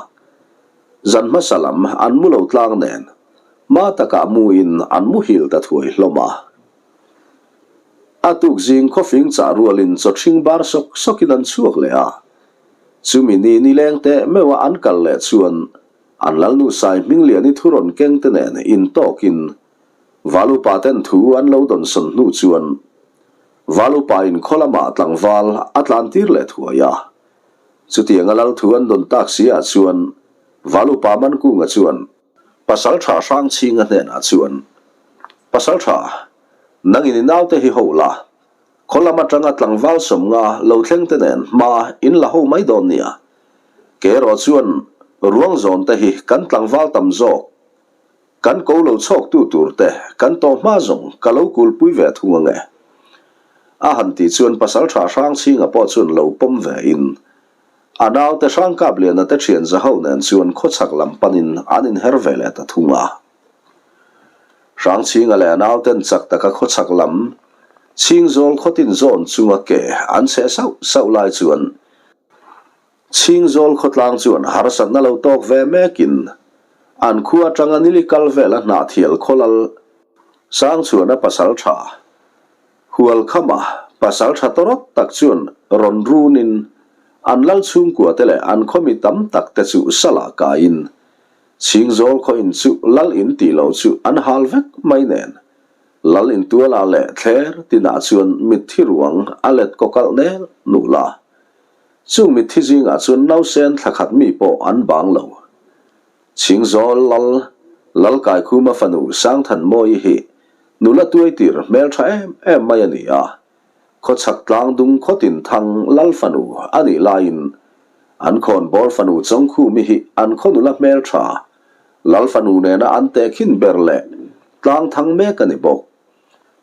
Speaker 1: Zan hmasa lam an mu lo tlang nen. Hma takah muin an muhil ta thuai hlawm a. A tuk zing khawfing chah rualin chawthring bar sawk sawkin an chhuak leh a. Chumi ni nileng teh meuha an kal leh chuan an Lalnu Sai Hmingliani thu rawn keng te nen intawkin Valupa ten thu an lo dawnsawn hnu chuan Valupa in khaw lamah tlangval a tlan tir leh thuai a. Chutianga Lal thu an dawn tak si ah chuan Valupa Mankunga chuan Pasalṭha Hrangchhinga hnenah chuan, Pasalṭha, nangin i naute hi ho la, khaw lam aṭanga tlangval sawmnga lo thleng te nen hma in la ho mai dawn nia. Kei erawh chuan ruang zawn te hi kan tlangval tam zawk, kan ko lo chhawktu tur te kan tawh hma zawng ka lo kulpui ve thung ange. A han tih chuan Pasalṭha Hrangchhinga pawh chuan lo pawm ve in, A naute Hrangkapliana te thian Zaho nen chuan khawchhak lam panin an inher ve leh ta thung a. Hrangchhinga leh a nauten chak taka khawchhak lam Chhingzawl khawtin zawn chunga ke an chheh sauh sauh lai chuan Chhingzawl khawtlang chuan harsatna lo tawk ve mekin an khua atanga nili kal vela hnahthial khawlal Sangchhuana pasal tha Hualkhama pasal tha tawrawt tak chuan rawn runin an lal chhungkua te leh an khaw mi tam tak te chu salah kaiin Chhingzawl khaw in chu lal in tih loh chu an hal vek mai nen lal in tualah leh thler tinah chuan mitthi ruang a let kawkalh nel nul a. Chung mitthi zingah chuan nausen thlakhat mi pawh an bang lo. Chhingzawl lal Lalkaikhuma fanu Sangthanmawii hi nula tuaitir hmeltha em em mai a ni a. Khawchhak tlangdung khawtin thang lal fanu a nih laiin an khawnbawl fanu Chawngkhumi hi an khaw nula hmeltha lal fanu nena an tehkhin ber leh tlang thang mek a ni bawk.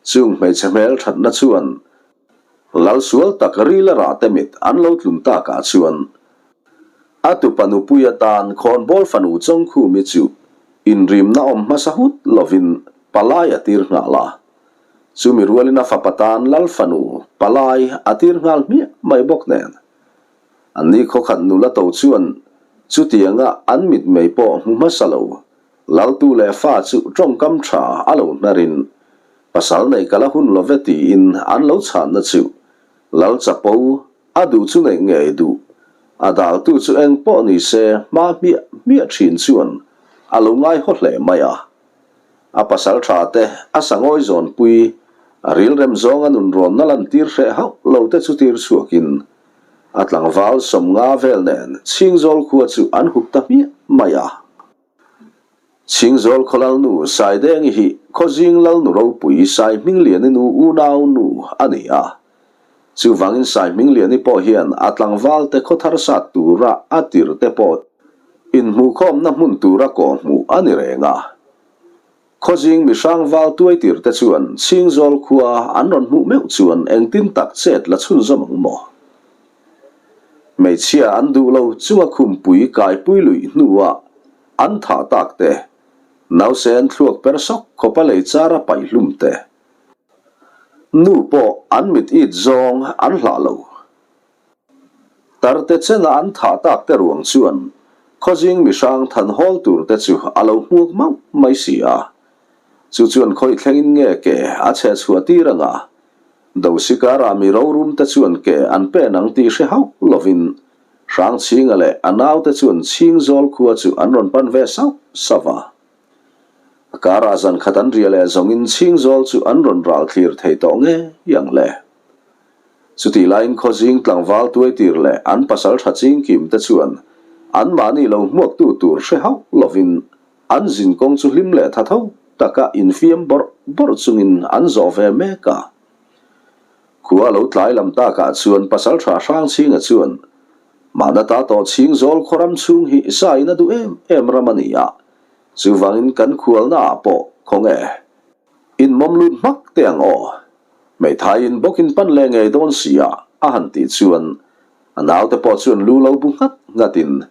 Speaker 1: Chung hmeichhe hmelthatna chuan lal sual tak rila rah te mit an lo tlun takah chuan A tupa nupui atan khawnbawl fanu Chawngkhumi chu inrimna awm hmasa hut lovin palai a tir nghal a. Chumi rualin a fapa tan Lal fanu palai a tir nghal hmiah mai bawk nen. Anni khawkhat nula to chuan chutianga an mitmei pawh hmu hmasa lo, Laltu leh fa chu tawngkam tha a lo hnarin pasal neih ka la hun love tiin an lo chhanna chu Lal Chapo A duh chu neih ngei duh. A daltu chu eng pawh ni se hma hmiah hmiah thin chuan a lo ngai haw hle mai a. A pasal tha te a sangawi zawnpui, a rilrem zawnga nunrawnna lantir hreh hauh lo te chu tir chhuakin a tlangval 50 vel nen Chhingzawl khua chu an hup ta hmiah mai a. Chhingzawl khawlalnu Saidengi hi Khawzing Lalnu ropui Saihmingliani nu unau nu a ni a. Chuvangin Saihmingliani pawh hian a tlangvalte khawthar sat tura a tirte pawh inhmuhkhawmna hmun tura kawhhmuh a ni reng a. Khawzing mihrangval tuaitirte chuan Chhingzawl khua an rawn hmuh meuh chuan engtin tak chet la chhunzawm ang maw? Hmeichhia an duh lo chunga khumpui kaipui luih hnuah an thah tak te, nausen thluak per sawk khawpa lei chara paih hlum te, nu pawh an mit it zawng an hlah lo. Tarte chena an thah tak te ruang chuan khawzing mihrang than hawl tur te chu a lo hmuak mauh mai si a. Chu chuan khawih thlengin nge ke a chhe chhuah tir anga Dosikara mi rorum te chuan ke an pen ang tih hre hauh lovin Hrangchhinga leh a naute chuan Chhingzawl khua chu an rawn pan ve sauh sauh a. A karah zan khat an ria leh zawngin Chhingzawl chu an rawn ral thlir thei tawh ngei ang le. Chutih laiin Khawzing tlangval tuaitir leh an pasal tha chingkim te chuan anmahni lo hmuaktu tur hre hauh lovin An zinkawng chu hlim leh tha tho taka infiam bawrh bawrh chungin an zawh ve mek a. Khua lo tlai lam takah chuan Pasalṭha Hrangchhinga chuan, Mahna ta tawh Chhingzawl khaw ram chhung hi sa in a duh em em ram a ni a, chuvangin kan khualnaah pawh khawnge inmawm lut hmak teh ang aw. Hmeithai in bawkin pan leh ngei dawn si a, a han tih chuan a naute pawh chuan lu lo bu nghat nghatin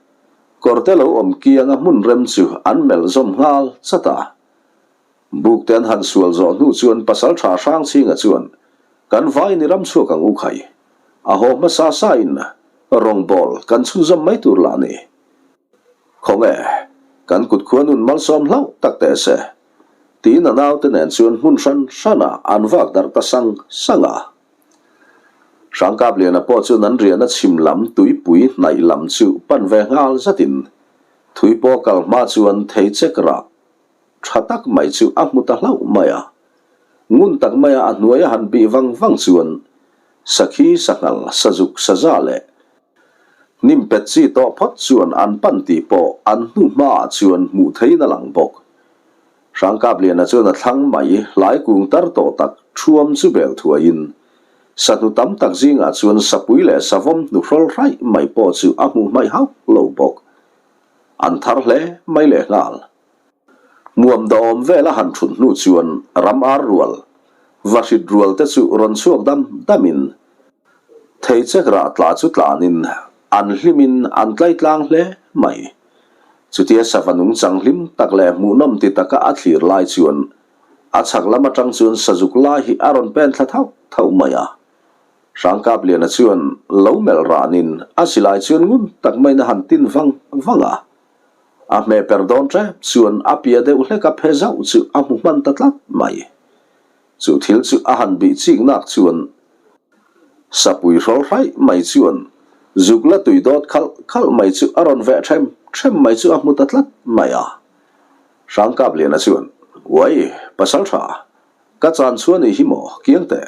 Speaker 1: Kawrte lo awm kianga hmun rem chu an melh zawm nghal chat a. Bukte an han sual zawh hnu chuan Pasalṭha Hrangchhinga chuan, Kan vaiin i ram chhuak ang u khai. A haw hmasa sa in rawngbawl kan chhunzawm mai tur lah ni. Khawnge, kan kut khuan un malsawm hlauh tak teh se. Tiin a naute nen chuan hmun hran hranah an vak darh ta sang sang a. Hrangkapliana pawh chuan an riahna chhim lam tuipui hnaih lam chu pan ve nghal zatin thui pawh kal hma chuan thei chek rah tha tak mai chu a hmu ta hlauh mai a. Ngun tak maia a hnuaia han bih vang vang chuan sakhi sanghal sazuk saza leh hnim pet chi tawh phawt chuan an pan tih pawh an hnu hmaah chuan hmuh theiin a lang bawk. Hrangkapliana chuan a thlang mai hlai kung tar tawh tak thuam chu bel thuaiin sahnu tam tak zingah chuan sapui leh savawm hnu hrawl hraih mai pawh chu a hmuh hmaih hauh lo bawk. An thar hle mai lehnghal. Hmuam dawm vel a han thut hnu chuan ram ar rual, va hrit rual te chu rawn chhuak dam damin thei chek rah tla chu tlanin an hlimin an tlai tlang hle mai. Chutia sava nungchang hlim tak leh hmuhnawm ti taka a thlir lai chuan a chhak lam atang chuan sazuk lai hi a rawn pen thla thauh thauh mai a. Hrangkapliana chuan lo melh ranin a silai chuan ngun tak maiin a han tin vang vang a. A hmeh per dawn tep chuan a pia deuh hlek a phe zauh chu a hmu hman ta tlat mai. Chu thil chu a han bih chik nak chuan sapui hrawl hraih mai chuan zuk la tui dawt khalh khalh mai chu a rawn veh them them mai chu a hmu ta tlat mai a. Hrangkapliana chuan, Uai, pasal tha, ka chan chhuah ni hi maw, kiang teh.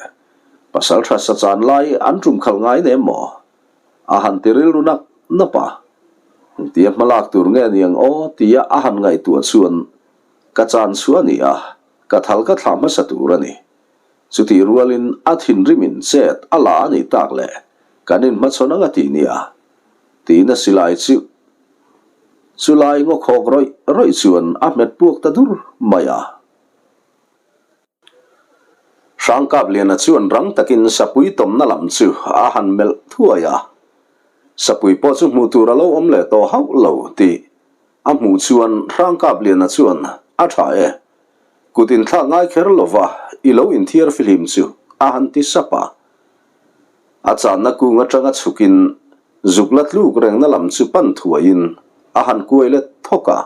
Speaker 1: Pasal tha sa chan lai an tum khalh ngai nem maw? A han ti rilru nap nap a. Engtia hmalak tur nge niang aw tia a han ngaihtuah chuan ka chan chhuah a ni a, ka thal ka thlah hmasa tur a ni. Chutih rualin a thinrimin chet a la a nih tak leh kan inhmachhawn anga tih nia tiin a silai chu chulai ngaw khawk rawih rawih chuan a hmet puak ta dur mai a. Hrangkapliana chuan rang takin sapui tawmna lam chu a han melh thuai a, sapui pawh chu hmuh tur a lo awm leh tawh hauh lo tih a hmuh chuan Hrangkapliana chuan a tha e, kut inthlak ngai kher lova i lo inthiar fihlim chu a han ti sap a. A channa kung atanga chhukin zuk la tluk rengna lam chu pan thuaiin a han kuai let thawk a.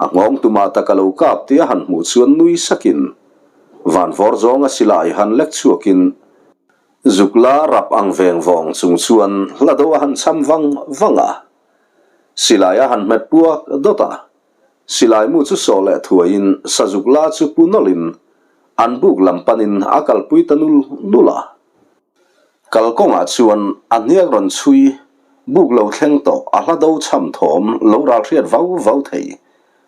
Speaker 1: A nghawng tumah tak a lo kap tih a han hmuh chuan nui sakin vanvawr zawnga silai han lek chhuakin zuk la rap ang veng vawng chung chuan hla do a han cham vang vang a. Silai a han hmet puak dawt a. Silai mu chu sawh leh thuaiin sazuk la chu pu nawlhin an buk lam panin a kalpui ta nul nul a. Kalkawngah chuan a hniak rawn chhui buk lo thleng tawh a hla do chham thawm lo ral hriat vau vau thei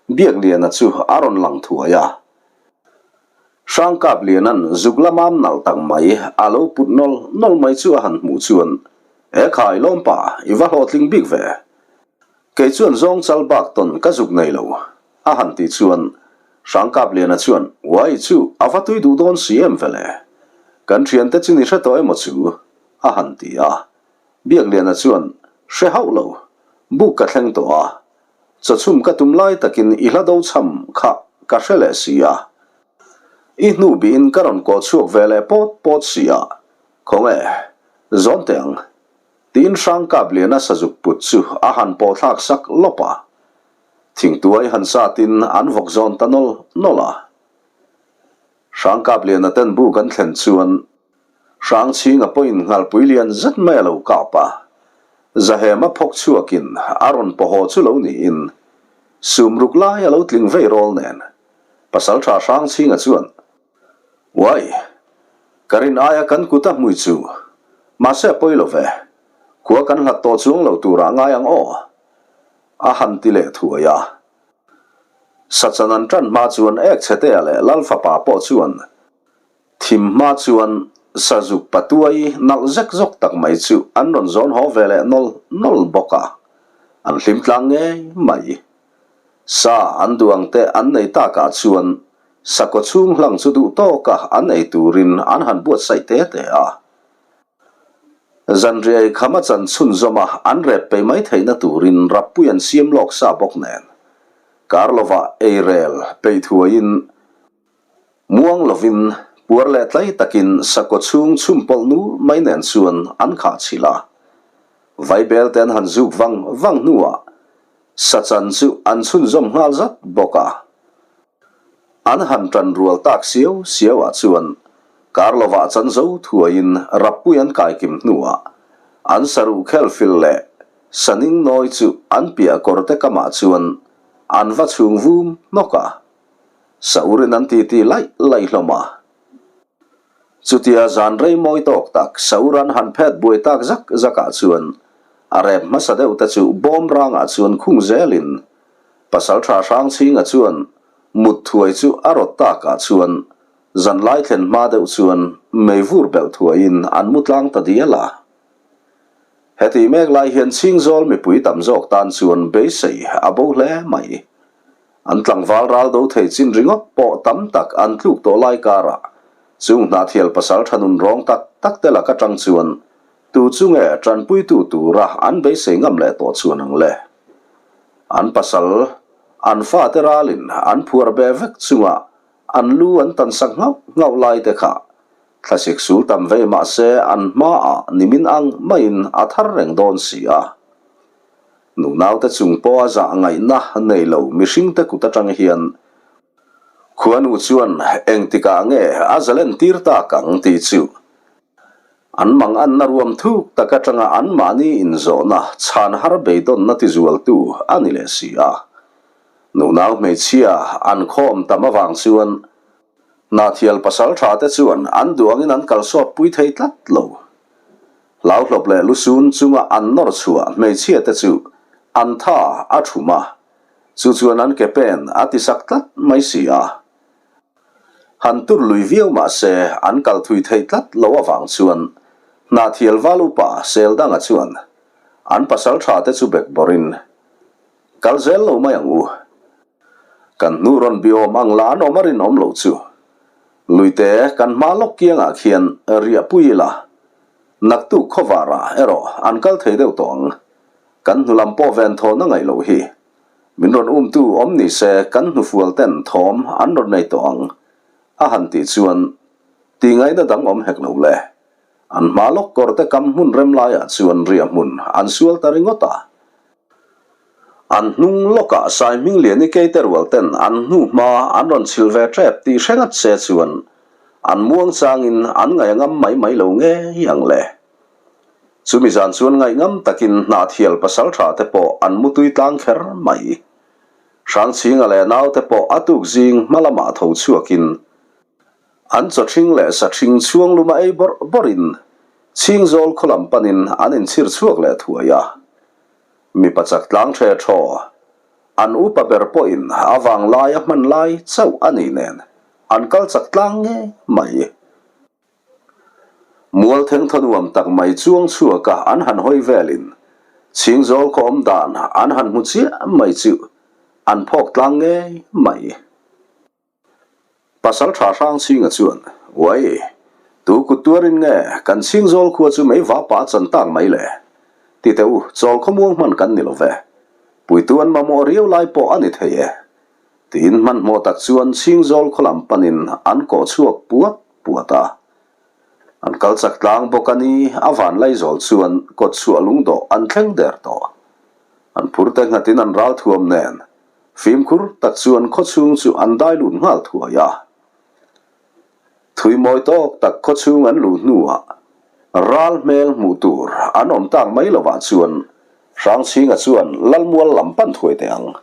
Speaker 1: Biakliana chu a rawn lang thuai a. Hrangkapliana'n zuk la mam nalh tak mai a lo put nawl nawl mai chu a han hmuh chuan, E khai lawmpa, i va hlawhtling bik ve. Kei chuan zawng chal bak tawn ka zuk nei lo, a han tih chuan Hrangkapliana chuan, Uai chu a va tui duh dawn si em vele? Kan thiante chu ni hre tawh emaw chu? a han ti a. Biakliana chuan, Hre hauh lo, buk ka thleng tawh a, chawchhum ka tum lai takin i hla do chham kha ka hre leh si a, i hnu bihin ka rawn kawh chhuak ve leh pawt pawt si a, khawnge, zawn teh ang. Tiin Hrangkapliana sazuk put chu a han pawh thlak sak lawp a. Thingtuai han satin an vawk zawn ta nawl nawl a. Hrangkapliana ten buk an thlen chuan Hrangchhinga pawhin nghalpui lian zet mai a lo kap a. Zahema phawk chhuakin a rawn paw haw chu lo niin sum ruk lai a lo tling vei rawl nen Pasaltha Hrangchhinga chuan Uai! Ka rin aia kan kut a hmui chu. Mahse a pawi lo ve. Khua kan hlat tawh chuang lo turah ngai ang aw. A han ti leh thuai a. Sachan an tan hma chuan ek chhetea leh Lal fapa pawh chuan thim hma chuan sazuk patuai nalh zek zawk tak mai chu an rawn zawn haw ve leh nawl nawl bawk a. An hlim tlang ngei mai. Sa an duh ang te an nei takah chuan Sakhaw chhung hlang chu duh tawka an ei turin an han buatsaih te te a. Zanriai khama chan chhunzawma an rep pei mai theihna turin rappui an siam lawk sa bawk nen. Kar lovah ei rel peih thuaiin muang lovin puar leh tlai takin sakhaw chhung chhum pawlh nul mai nen chuan an khah chhilh a. Vaibel te an han zuk vang vang hnuah sachan chu an chhunzawm nghal zat bawk a. An han ṭan rual tak siau siau ah chuan kar lovah chan zo thuaiin rappui an kaikim hnuah an saruh khel fil leh saning nawi chu an piah kawrte kamah chuan an va chhung vum hnawk a. Saurin an titi laih laih hlawm a. Chutia zan rei mawi tawk tak Saur an han phet buai tak zak zakah chuan a rep hmasa deuh te chu bawm rangah chuan khung zelin Pasalṭha Hrangchhinga chuan mut thuai chu a rawt takah chuan zanlai thlen hma deuh chuan meivur belh thuaiin an mu tlang ta dial a. Heti mek lai hian Chhingzawl mipui tam zawk tan chuan beisei a bo hle mai. An tlangval ral do thei chin ringawt pawh tam tak an tluk tawh lai karah chung hnahthial pasal tha nun rawng tak tak te lak atang chuan tu chu nge tanpuitu tura an beisei ngam leh tawh chuan ang le. An pasal, an fate ralin an phuar be vek chunga an lu an tansak nghauh nghauh lai te kha thlasik sul tam vei mahse an hmaah nimin ang maiin a thar reng dawn si a. Nunaute chung pawha zah ngaihna nei lo mihringte kut atang hian khuanu chuan engtikah nge a zalen tir tak ang tih chu an manganna ruam thuk tak atanga anmahni inzawhna chhan har beidawnna tizualtu a ni leh si a. Nunau hmeichhia an khawm tam avang chuan Hnahthial pasal tha te chuan an duh angin an kalsawt pui thei tlat lo. Hlauhlawp leh lusun chunga an nawr chhuah hmeichhia te chu an tha a thum a, chu chuan an ke pen a ti sak tlat mai si a. Han tur lui viau mah se an kal thui theih tlat lo avang chuan Hnahthial val upa Seldanga chuan an pasal tha te chu bek bawrhin, Kal zel lo mai ang u. Kan hnu rawn biawm ang la an awm a rinawm lo chu. Luite kan hma lawk kiangah khian riah pui ila. Naktuk khawvarah erawh an kal thei deuh tawh ang. Kan hnu lam pawh ven thawn a ngaih loh hi. Min rawn umtu awm ni se kan hnufual ten thawm an rawn nei tawh ang a han tih chuan tihngaihna dang awm hek lo le. An hma lawk kawrte kam hmun rem laiah chuan riah hmun an sual ta ringawt a. An hnung lawkah Saihmingliani keite rual ten an hnu hma an rawn chhilh ve tep tih hre ngat se chuan an muang changin an ngaih a ngam mai mai lo ngei ang le. Chumi zan chuan ngaih ngam takin Hnahthial pasaltha te pawh an mutui tlang kher mai. Hrangchhinga leh naute pawh a tuk zing hma lamah tho chhuakin an chawthring leh sathring chhuang luma ei bawrh bawrhin Chhingzawl khaw lam panin an inchhir chhuak leh thuai a. Mipa chak tlang ṭhe ṭhaw, an upa ber pawhin a vang lai a hman lai chauh a nih nen an kal chak tlang ngei mai. Mual thengthaw nuam tak mai chuang chhuaka an han hawi velin Chhingzawl khaw awm dan an han hmu chiah mai chu an phawk tlang ngei mai. Pasal tha Hrangchhinga chuan, Uai, tu kut tuarin nge kan Chhingzawl khua chu mei vapa a chan tak mai le? Ti teh u, chawl khawmuang hman kan ni lo ve. Puitu an mamawh riau lai pawh a ni thei e. Tiin hmanhmawh tak chuan Chhingzawl khaw lam panin an kawh chhuak puat puat a. An kal chak tlang bawk a ni, a van Laizawl chuan kawtchhuah lungdawh an thleng der tawh. An phurte nghatin an ralthuam nen Fimkhur tak chuan khawchhung chu an dai lut nghal thuai a. Thui mawi tawk tak khawchhung an luh hnuah ral hmel hmuh tur an awm tak mai lovah chuan Hrangchhinga chuan Lalmual lam pan thuai teh ang.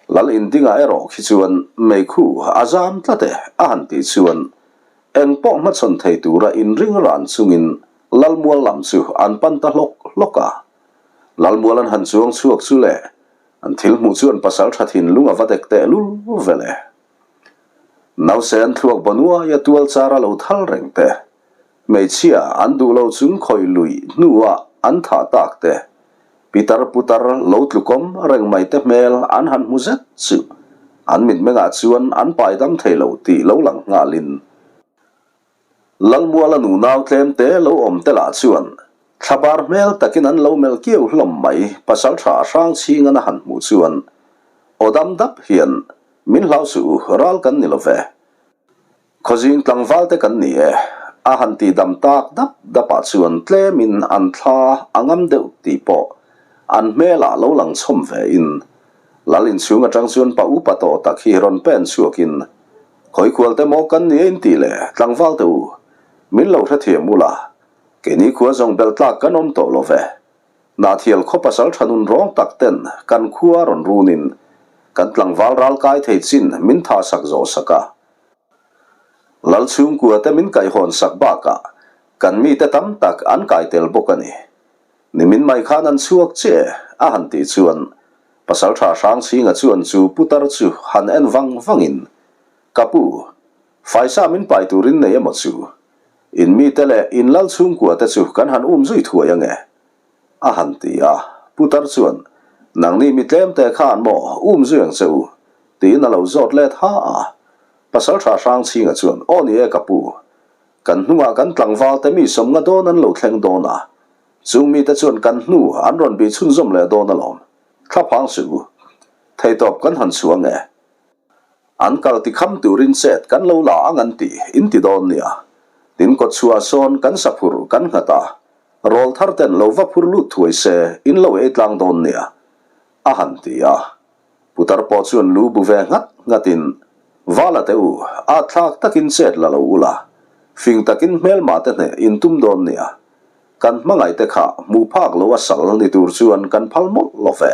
Speaker 1: Lal Indinga erawh khi chuan meikhu a zam tlat e a han tih chuan eng pawh hmachhawn thei tura inring ran chungin Lalmual lam chu an pan ta hlawk hlawk a. Lalmual an han chuang chhuak chu le An thil hmuh chuan pasal tha thinlung a va dek teh lul vel e. Nausen thluak banuaia tual char a lo thal reng te, hmeichhia an duh lo chung khawih luih hnua an thah tak te, pitar putar lo tlukawm reng mai te hmel an han hmu zet chu an mitmengah chuan an paidam thei lo tih lo lang nghalin Lalmuala nunau tlem te lo awm te lah chuan thlabar hmel takin an lo melh kiau hlawm mai, pasaltha Hrangchhingan a han hmuh chuan aw dam dap hian min hlau suh u, ral kan ni lo ve. Khawzing tlangval te kan ni e, a han tih dam tak dap dapah chuan tlemin an thla a ngam deuh tih pawh an hmelah lo lang chhawm ve in Lal inchhung atang chuan pa upa tawh tak hi rawn pen chhuakin. Khawikhual te maw kan ni in tih le tlangval te u, min lo hrethiam ula, keini khua zawng belh tlak kan awm tawh lo ve. Nahthial khaw pasal tha nun rawng tak ten kan khua rawn runin kan tlangval ral kai thei chin min tha sak zawh sak a. Lal chhungkua te min kaihawn sak bakah kan mite tam tak an kai tel bawk a ni. Nimin mai khan an chhuak che a han tih chuan Pasaltha Hrangchhinga chuan chu putar chu han en vang vangin, Ka pu, faisa min pai turin nei emaw chu? In mite leh in lal chhungkua te chu kan han um zui thuai ange? a han ti a. Putar chuan, Nangni mi tlemte khan maw um zui ang che u? tiin a lo zawt let ha a. Pasaltha Hrangchhinga chuan, Aw ni e ka pu, kan hnungah kan tlangval te mi sawmnga dawn an lo thleng dawn a, Chung mite chuan kan hnu an rawn bih chhunzawm leh dawn alawm. Thlaphang suh u. Theitawp kan han chhuang e. An kal ti kham turin chet kan lo la ang an ti in ti dawn nia. Tin kawtchhuah sawn kan sa phur kan nghat a, rawl thar ten lo va phur lut thuai se in lo ei tlang dawn nia. A han ti a. Putar pawh chuan lu bu ve nghat nghatin, Vala te u, at thlak takin chet la lo ula, fing takin hmelma te hneh in tum dawn nia. Kan hmangaih te kha hmuh phak lo a sal ni tur chuan kan phal mawlh lo ve.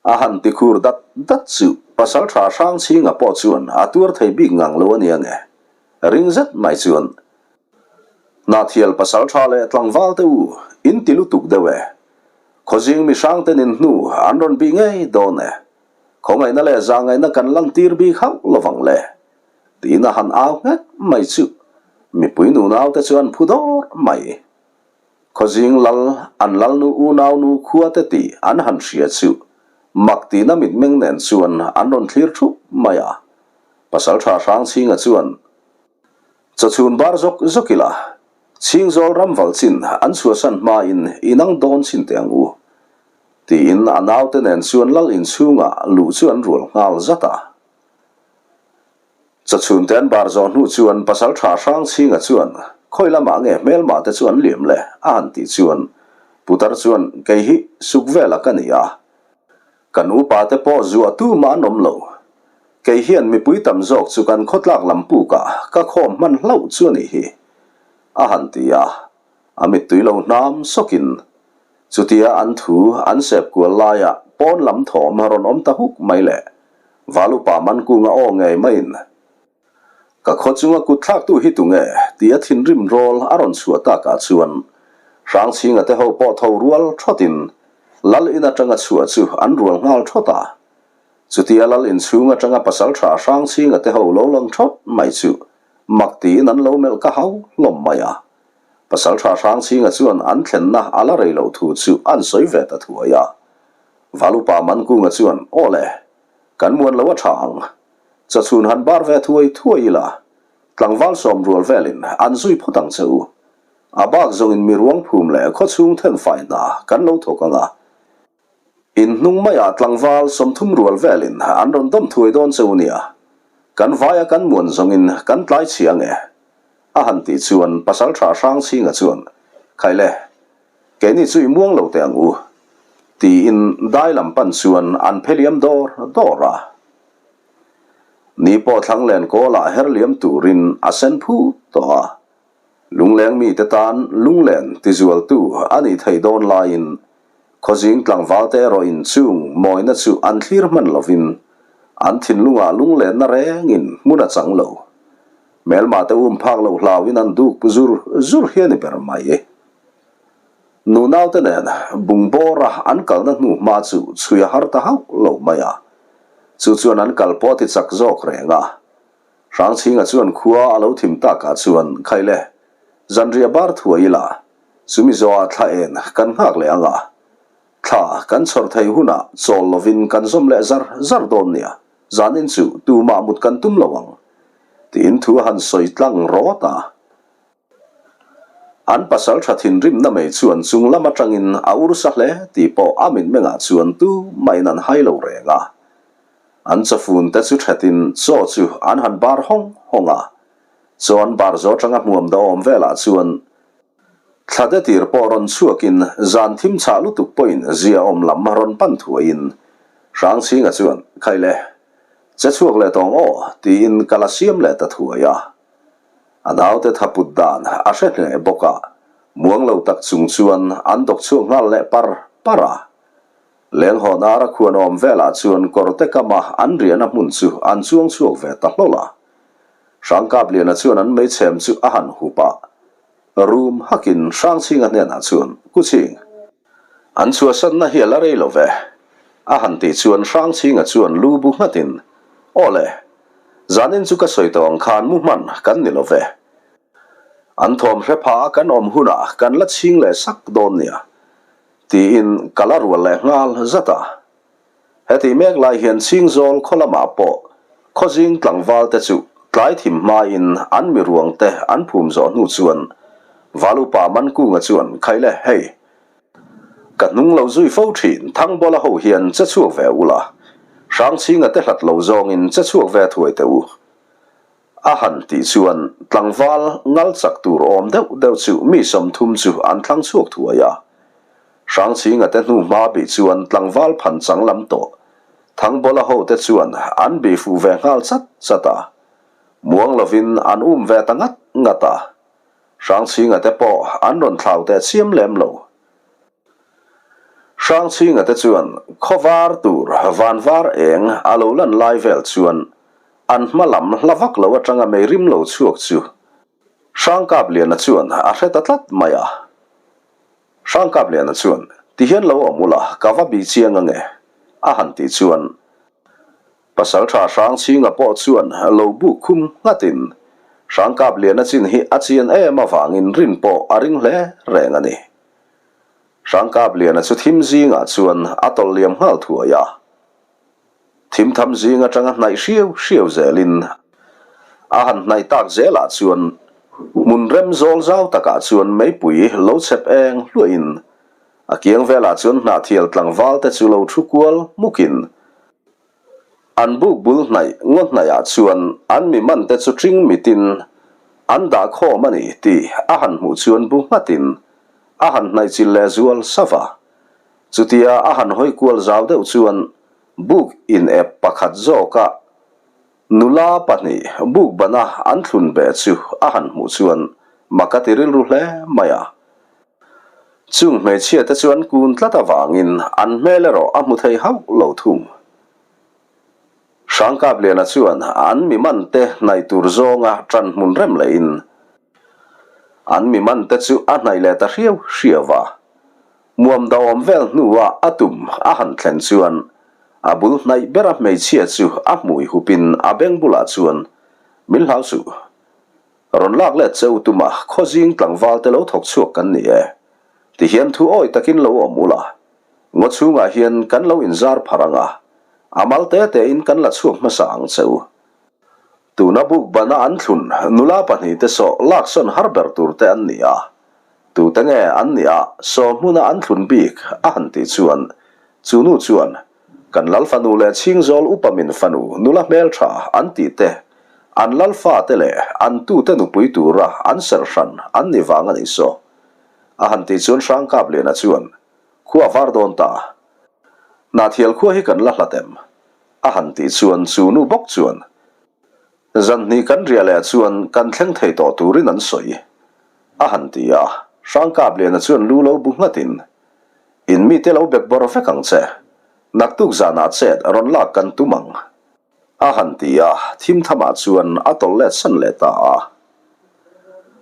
Speaker 1: A han ti khur dat dat chu Pasaltha Hrangchhinga pawh chuan a tuar thei bik ngang lo a nia nge. Ring zet mai chuan, Hnathial Pasaltha leh tlangval te u, in ti lutuk deuh e. Khawzing mi hrang ten in hnu an rawn bih ngei dawn e. Khawngaihna leh zahngaihna kan lantir bik hauh lovang le. Tiin a han au nghet mai chu mipui nunau te chu an phu dawr mai. Khawzing lal an lalnu unaunu khua te tih an han hria chu mak tihna mitmeng nen chuan an rawn thlir thup mai a. Pasaltha Hrangchhinga chuan Chawchhun bar zawk zawk ila, Chhingzawl ramval chin an chhuahsan hmain inang dawn chin teh ang u, tiin a naute nen chuan lal inchhungah luh chu an rual nghal zat a. Chawchhunte an bar zawh hnu chuan Pasaltha Hrangchhinga chuan, Khawi lamah nge hmelmah te chu an liam le? a han tih chuan Putar chuan, Kei hi suk vela ka ni a, Kan upa te pawh zuah tu mah an awm lo. Kei hian mipui tam zawk chu kan khawtlak lam pukah ka khawm hman hlauh chu a nih hi, a han ti a. A mittui lo hnam sawkin chutia an thu an sep kual laia pawn lam thawm a rawn awm ta huk mai le. Val upa Mankunga aw ngei maiin Ka khaw chunga kut thlaktu hi tunge? tih a thinrim rawl a rawn chhuah takah chuan Hrangchhinga te ho pawh tho rual thawtin Lal in atanga chhuah chu an rual nghal thawt a. Chutia Lal in chhung atanga pasaltha Hrangchhinga te ho lo lang thawt mai chu mak tiin an lo melh ka hau hlawm mai a. Pasaltha Hrangchhinga chuan an thlenna a la rei loh thu chu an sawi ve ta thuai a. Valupa Mankunga chuan, Aw le, kan muan lo a tha ang. Chawchhun han bar ve thuai thuai ila, tlangval sawm rual velin an zui phawt ang che u. A bak zawngin mi ruang phum leh khawchhung thenfai hna kan lo thawk ang a. In hnung maiah tlangval 30 rual velin an rawn dawm thuai dawn che u nia. Kan vaia kan muan zawngin kan tlai chhia ang e. A han tih chuan Pasaltha Hrangchhinga chuan, Khaile, keini chu i muang lo teh ang u, tiin dai lam pan chuan an pheliam dawr dawr a. Ni pawh thlang len kawlah her liam turin a sen phut tawh a, lungleng mite tan lunglen tizualtu a nih theih dawn laiin khawzing tlangvalte erawhin chung mawina chu an thlir hman lovin an thinlungah lunglenna rengin hmun a chang lo. Hmelmate um phak loh hlauin an duk zur zur hi a ni ber mai. Nunaute nen bungbawra an kalna hnu hma chu chhui a har ta hauh lo mai a, chu chuan an kal pawh a ti chak zawk reng a. Hrangchhinga chuan khua a lo thim takah chuan, Khaile, zanriah bar thuai ila, chumi zawhah thla en kan nghak leh ang a, thla kan chhawr theih hunah chawl lovin kan zawm leh zar zar dawn nia, zanin chu tumah mut kan tum lo ang, tiin thu a han sawi tlang rawt a. An pasal tha thinrimna mai chuan chung lam atangin a ursa hle tih pawh a mitmengah chuan tu mahin an hai lo reng a. An chawfun te chu thetin chaw chu an han bar hawng hawng a. Chaw an bar zo atanga hmuam dawm velah chuan thla de tir pawh rawn chhuakin zan thim chhah lutuk pawhin zia awm lam rawn pan thuaiin Hrangchhinga chuan, Khaile! Che chhuak leh tawng aw, tiin ka la siam leh ta thuai a. A naute tha put dan a hre hneh bawk a, muang lo tak chung chuan an dawk chhuak nghal leh par par a. Lenghawn ara khuan awm velah chuan kawrte kama an riahna hmun chu an chuang chhuak ve ta hlawl a. Hrangkapliana chuan an meichhem chu a han hup a, rum hakin Hrangchhinga hnenah chuan, Kuching, an chhuahsanna hi a la rei lo ve, a han tih chuan Hrangchhinga chuan lu bu nghatin, Aw le, zanin chu ka sawi tawh ang khan mu hman kan ni lo ve. An thawm hre pha a kan awm hunah kan la chhing leh sak dawn nia, tiin ka la rual leh nghal zat a. Hetih mek lai hian Chhingzawl khaw lamah pawh khawzing tlangval te chu tlai thim hmain an mi ruang te an phum zawh hnu chuan Valupa Mankunga chuan Khaile hei ka hnung lo zui fo thin Thangbawla ho hian che chhuak ve ula Hrangchhinga te hlat lo zawngin che chhuak ve thuai teh u A han tih chuan tlangval ngal chak tur awm deuh deuh chu mi 30 chu an thlang chhuak thuai a. Hrangchhinga te hnu hma bih chuan tlangval phan chang lam tawh Thangbawla ho te chuan an bih fuh ve nghal chat chat a. Muang lovin an um ve ta ngat ngat a. Hrangchhinga te pawh an rawn thlau teh chiam lem lo. Hrangchhinga te chuan khawvar tur van var eng a lo lan lai vel chuan an hma lam hla vak lo atanga mei rim lo chhuak chu Hrangkapliana chuan a hre ta tlat mai a. Hrangkapliana chuan, Ti hian lo awm ula, ka va bih chiang ange, a han tih chuan Pasaltha Hrangchhinga pawh chuan lo buk khum nghatin Hrangkapliana chin hi a chian em avangin rin pawh a ring hle reng a ni. Hrangkapliana chu thim zingah chuan a tawlh liam nghal thuai a. Thim tham zing atanga hnaih hriau hriau zelin a han hnaih tak zelah chuan hmun rem zawl zau takah chuan meipui lo chhep eng hluahin a kiang velah chuan hnahthial tlangval te chu lo thu kual hmukin an buk bul hnaih ngaw hnaihah chuan an mi man te chu ṭing mitin an dah khawm a ni tih a han hmuh chuan bu nghatin a han hnaih chilh leh zual sava. Chutia a han hawi kual zau deuh chuan buk in ep pakhat zawka nula pahnih buk bana an thlun beh chu a han hmuh chuan mak a ti rilru hle mai a. Chung hmeichhia te chu an kun tlat avangin an hmel erawh a hmu thei hauh lo thung. Hrangkapliana chuan an mi man te hnaih tur zawnga ṭan hmun rem lehin an mi man te chu a hnaih leh ta hriau hriau a. Muam dawm vel hnua a tum a han thlen chuan a bul hnaih bera hmeichhia chu a hmui hupin a beng bulah chuan min hlau suh. Rawn lak let che u tuma khawzing tlangval te lo thawk chhuak kan ni e. Tihian thu awi takin lo awm ula, ngaw chhungah hian kan lo inzar phar ang a, a mal te tein kan la chhuak hmasa ang che u. Tuna buk bana an thlun nula pahnihte saw laksawn har ber tur te an ni a, tute nge an nih a saw hmuna an thlun bik a han tih chuan chu nu chuan kan lal fanu leh chhingzawl upa min fanu nula hmeltha an tih te an lal fate leh an tute nupui tura an serh hran an ni vang a nih saw a han tih chuan Hrangkapliana chuan khua var dawn ta Hnahthial khua hi kan la hlat em? A han tih chuan chu nu bawk chuan, Zanhnih kan riah leh chuan kan thleng thei tawh turin an sawi, a han ti a. Hrangkapliana chuan lu lo bu nghatin, In mite lo bek bawr vek ang che, naktuk zanah chet rawn lak kan tum ang, a han ti a, thim thamah chuan a tawlh let san leh ta a.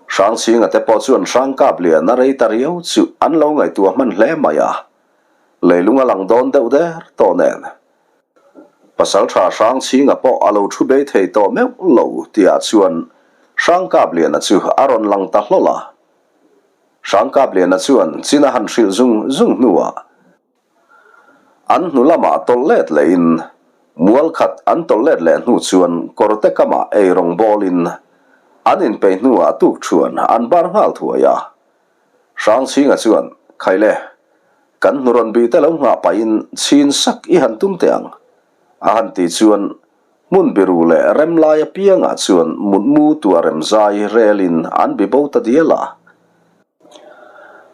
Speaker 1: Hrangchhinga te pawh chuan Hrangkapliana rei ta riau chu an lo ngaihtuah hman hle mai a. Leilung a lang dawn deuh der tawh nen. Pasaltha Hrangchhinga pawh a lo thu bei thei tawh meuh lo tihah chuan Hrangkapliana chu a rawn lang ta hlawl a. Hrangkapliana chuan chin a han hrilh zung zung hnuah an hnu lamah tawlh let lehin mual khat an tawlh let leh hnu chuan kawrte kamah eirawng bawlin an inpeih hnuah tukthuan an bar nghal thuai a. Hrangchhinga chuan, Khaile, kan hnu rawn bih te lo nghah pahin chhin sak i han tum teh ang, a han tih chuan hmun biru leh rem lai apiangah chuan mutmu tua rem zai relin an bi bo ta dial a.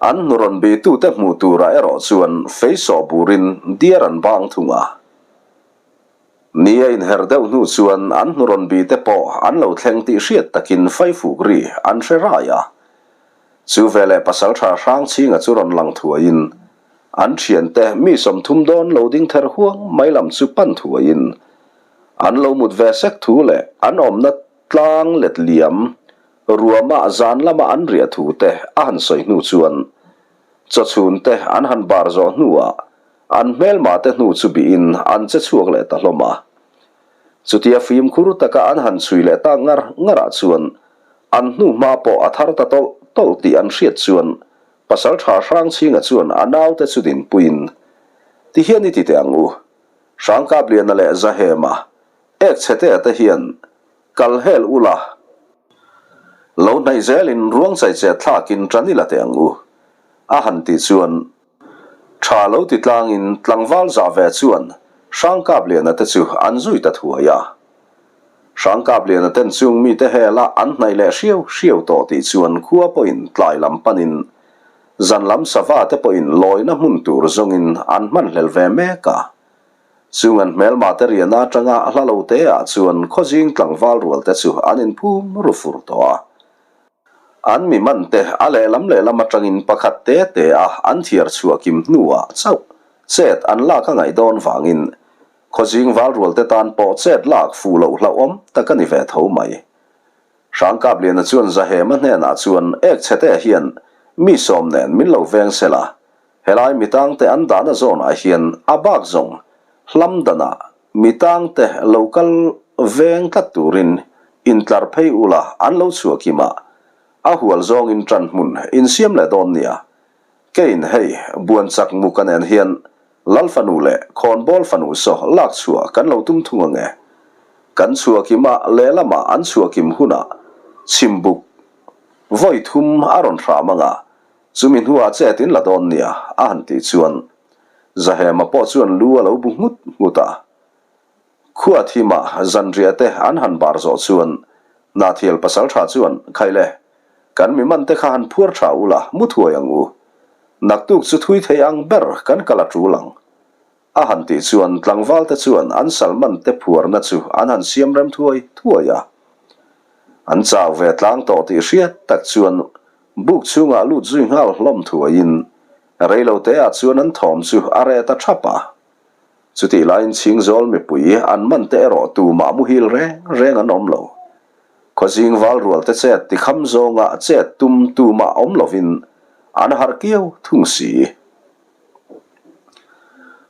Speaker 1: An hnu rawn bihtute hmuh turah erawh chuan fei sawh burin diar an bang thung a. Ni a inher deuh hnu chuan an hnu rawn bi te pawh an lo thleng tih hriat takin faifuk ri an hre rai a. Chu veleh pasaltha Hrangchhinga chu rawn lang thuaiin an thiante mi 30 dawn lo ding ther huang mai lam chu pan thuaiin an lo mut ve sek thu leh an awmna tlang let liam ruama zan lama an riah thu te a han sawi hnu chuan chawchhun te an han bar zawh hnuah An hmelma te hnu chu bihin an che chhuak leh ta hlawm a. Chutia fimkhur taka an han chhui leh tak ngar ngarah chuan an hnu hma pawh a thar ta tawlh tawlh tih an hriat chuan Pasaltha Hrangchhinga chuan a naute chu dinpuiin, Ti hian i ti teh ang u. Hrangkapliana leh Zahema, ek chhetea te hian kal hel ula, lo hnaih zelin ruang chaicheh thlakin tan i la teh ang u, a han tih chuan Tha lo ti tlangin tlangval zah ve chuan Hrangkapliana te chu an zui ta thuai a. Hrangkapliana ten chung mite hela an hnaih leh hriau hriau tawh tih chuan khua pawhin tlai lam panin zan lam sava te pawhin lawina hmun tur zawngin an hmanhlel ve mek a. Chung an hmelma te riahna atanga hla lo te ah chuan khawzing tlangval rual te chu an inphum ru fur tawh a. An mi man te a lehlam lehlam atangin pakhat te te a an thiar chhuah kim hnuah chauh chet an lak a ngaih dawn vangin khawzing valrual te tan pawh chet lak fuh loh hlauhawm tak a ni ve tho mai. Hrangkapliana chuan Zahema hnenah chuan ek chhete hian mi sawm nen min lo veng sel a, helai mitangte an dahna zawnah hian a bak zawng hlam danah Mi tangte lo kal veng tlat turin intlar phei ula an lo chhuah kim a, a hual zawngin ṭan hmun insiam leh dawn nia. Keiin hei buan chak muka nen hian Lal fanu leh khawnbawl fanu saw lak chhuah kan lo tum thung ange. Kan chhuah kim a lehlamah an chhuah kim hunah chhimbuk vawi thum a rawn hram anga chumi hnuah chet in la dawn nia a han tih chuan Zahema pawh chuan lu a lo bu nghut nghut a. Khua thima zanriah te an han bar zawh chuan Nathiel pasaltha chuan, Khaile, kan mi man te kha han phuar tha ula, mu thuai ang u. Naktuk chu thui thei ang ber kan kal a tul ang. A han tih chuan tlangval te chuan an salman te phuarna chu an han siam rem thuai thuai a. An chau ve tlang tawh tih hriat tak chuan buk chhungah lut zui nghal hlawm thuaiin Reiloteah chuan an thawm chu a reh ta thap a. Chutih laiin Chhingzawl mipui an man te erawh tumah muhil reng reng an awm lo. Khawzing val rual te chet tikham zawnga chet tum tumah awm lovin an harh kiau thung si.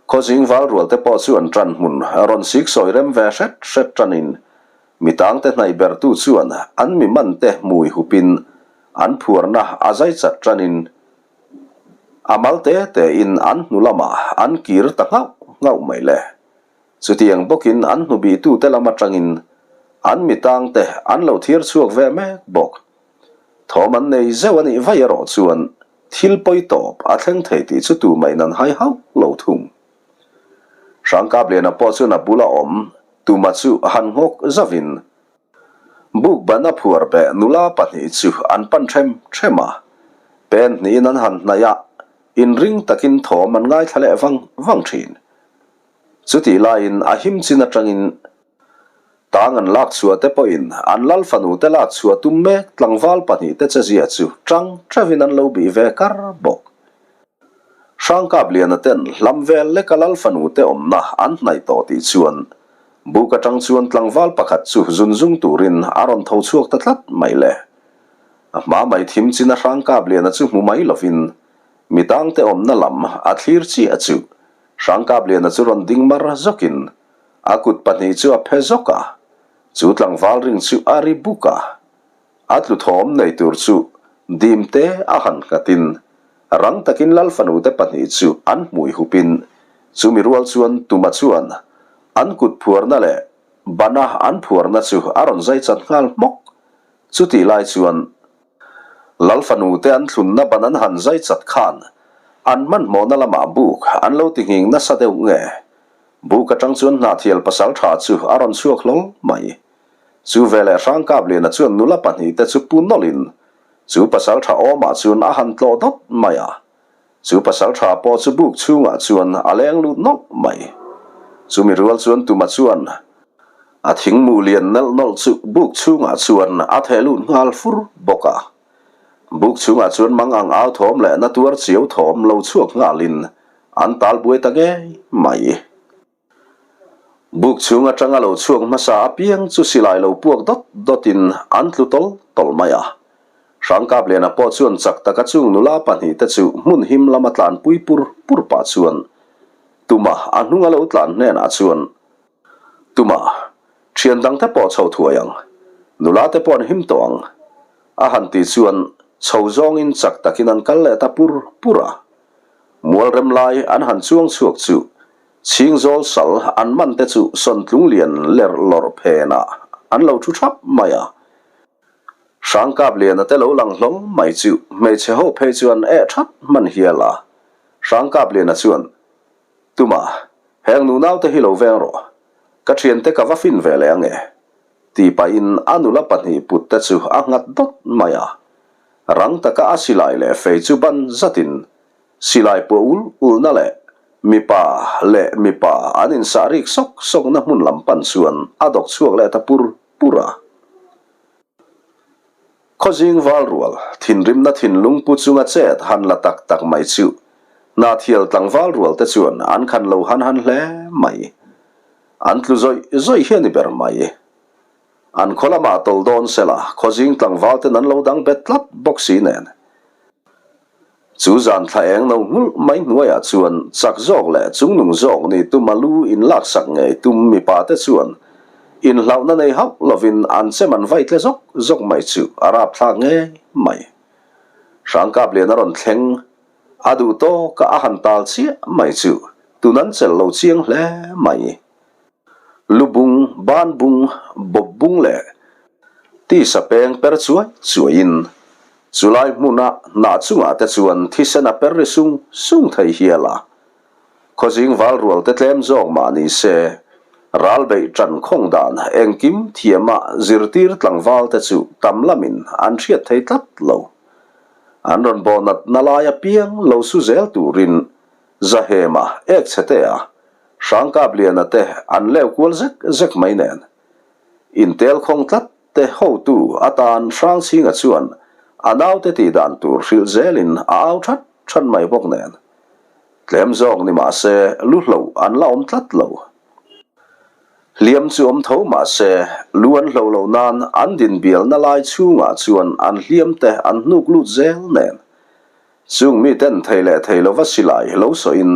Speaker 1: Khawzing val rual te pawh chu an ṭan hmun rawn sik sawi rem ve hret hret ṭanin mitangte hnaih bertu chuan an mi man te hmui hupin an phuarna a zai chat ṭanin A mal te te in an hnu lamah an kir ta nghauh nghauh mai le. Chutiang bawkin an hnu bihtute lam atangin an mitang te an lo thir chhuak ve mek bawk. Thawm an nei zeuh a nih vaih erawh chuan thil pawi tawp a thleng thei tih chu tumahin an hai hauh lo thung. Hrangkapliana pawh chuan a bula awm tuma chu han nghawk zauhin Buk ban a phuar beh nula pahnih chu an pan ṭhem ṭhem a, pen hnihin an han hnaih a, inring takin thawm an ngaithla leh vang vang ṭhin. Chutih laiin a him chin aṭangin tang an lak chhuah te pawhin an lal fanu te lak chhuah tum mek tlangval pahnih te chezia chu ṭang ṭeuhin an lo bih ve kar bawk. Hrangkapliana ten hlam vel leka lal fanu te awmna an hnaih tawh tih chuan buk atang chuan tlangval pakhat chu zun zung turin a rawn tho chhuak ta tlat mai le. A hma mai thim chin a Hrangkapliana chu hmu mai lovin mi tangte awmna lam a thlir chiah chu Hrangkapliana chu rawn ding mar zawkin a kut pahnih chu a phe zawk a, chu tlangval ring chu a ri buk a. A tlu thawm nei tur chu dim te a han nghatin rang takin Lal fanu te pahnih chu an hmui hupin chumi rual chuan Tuma chuan an kut phuarna leh bana an phuarna chu a rawn zai chat nghal hmawk. Chutih lai chuan Lal fanu te an thlunna ban an han zai chat khan an hmanhmawhna lamah buk an lo ti nghing nasa deuh nge buk atang chuan Hnahthial pasaltha chu a rawn chhuak hlawl mai. Chu veleh Hrangkapliana chuan nula pahnihte chu pu nawlhin chu pasaltha awmah chuan a han tlawh dawt mai a. Chu pasaltha pawh chu buk chhungah chuan a leng lut nawlh mai. Chumi rual chuan Tuma chuan a thingmu lian nalh nawlh chu buk chhungah chuan a theh lut nghal fur bawk a. Buk chhungah chuan mang ang au thawm leh na tuar chiau thawm lo chhuak nghalin an tal buai ta ngei mai. Buk chhung atanga lo chhuak hmasa apiang chu silai lo puak dawt dawtin an tlu tawl tawl mai a. Hrangkapliana pawh chuan chak taka chung nula pahnihte chu hmun him lama tlanpui pur pur pah chuan Tuma a hnunga lo tlan hnenah chuan Tuma, thian dangte pawh chho thuai ang, nula te pawh an him tawh ang, a han tih chuan chho zawngin chak takin an kal leh ta pur pur a. Mual rem lai an han chuang chhuak chu Chhingzawl sal an man te chu sawntlung lian ler lawrh phenah an lo thu thap mai a. Hrangkapliana te lo lang hlawm mai chu hmeichhe ho phei chuan eh that hman hial a. Hrangkapliana chuan, Tuma, heng nunau te hi lo veng rawh. Ka thiante ka va fin ve leh ange. Tih pahin a nula pahnih put te chu a nghat dawt mai a. Rang taka a silai leh fei chu ban zatin Silai pawh ul ulna leh mipa leh mipa an insah rik sawk sawkna hmun lam pan chuan a dawk chhuak leh ta pur pur a. Khawzing val rual, thinrimna thinlung pu chunga chet han la tak tak mai chu Hnathial tlangval rual te chuan an khan lo han han hle mai. An tlu zawih zawih hi a ni ber mai. An khaw lamah tawlh dawn sela khawzing tlangval ten an lo dang bet tlat bawk si nen. Chu zan thla eng no nghulh mai hnuaiah chuan chak zawk leh chungnung zawk ni tum a lu in laksak ngei tum mipa te chuan inhlauhna nei hauh lovin an chem an vai tle zawk zawk mai chu a rapthlak ngei mai. Hrangkaplian a rawn thleng a duh tawka a han tal chiah mai chu tun an chelh lo chiang hle mai. Lu bung, ban bung, bawp bung leh tisa peng per chuai chuaiin chulai hmuna hnah chungah te chuan thisen a per ri sung sung thei hial a. Khawzing val rual te tlem zawk mah ni se, ral beih tan khawng dan engkim thiama zirtir tlangval te chu tam lamin an hriat thei tlat lo. An rawn bawh natna lai apiang lo su zel turin Zahema, ek chhetea, Hrangkapliana te an leu kual zek zek mai nen. Intel khawng tlat te hotu atan Hrangchhinga chuan a naute tih dan tur hrilh zelin a au that that mai bawk nen. Tlem zawk ni mah se lu hloh an la awm tlat lo. Hliam chu awm tho mah se lu an hloh loh nan an dinbialna lai chhungah chuan an hliam te an hnuk lut zel nen. Chung miten thei leh thei lova silai lo sawiin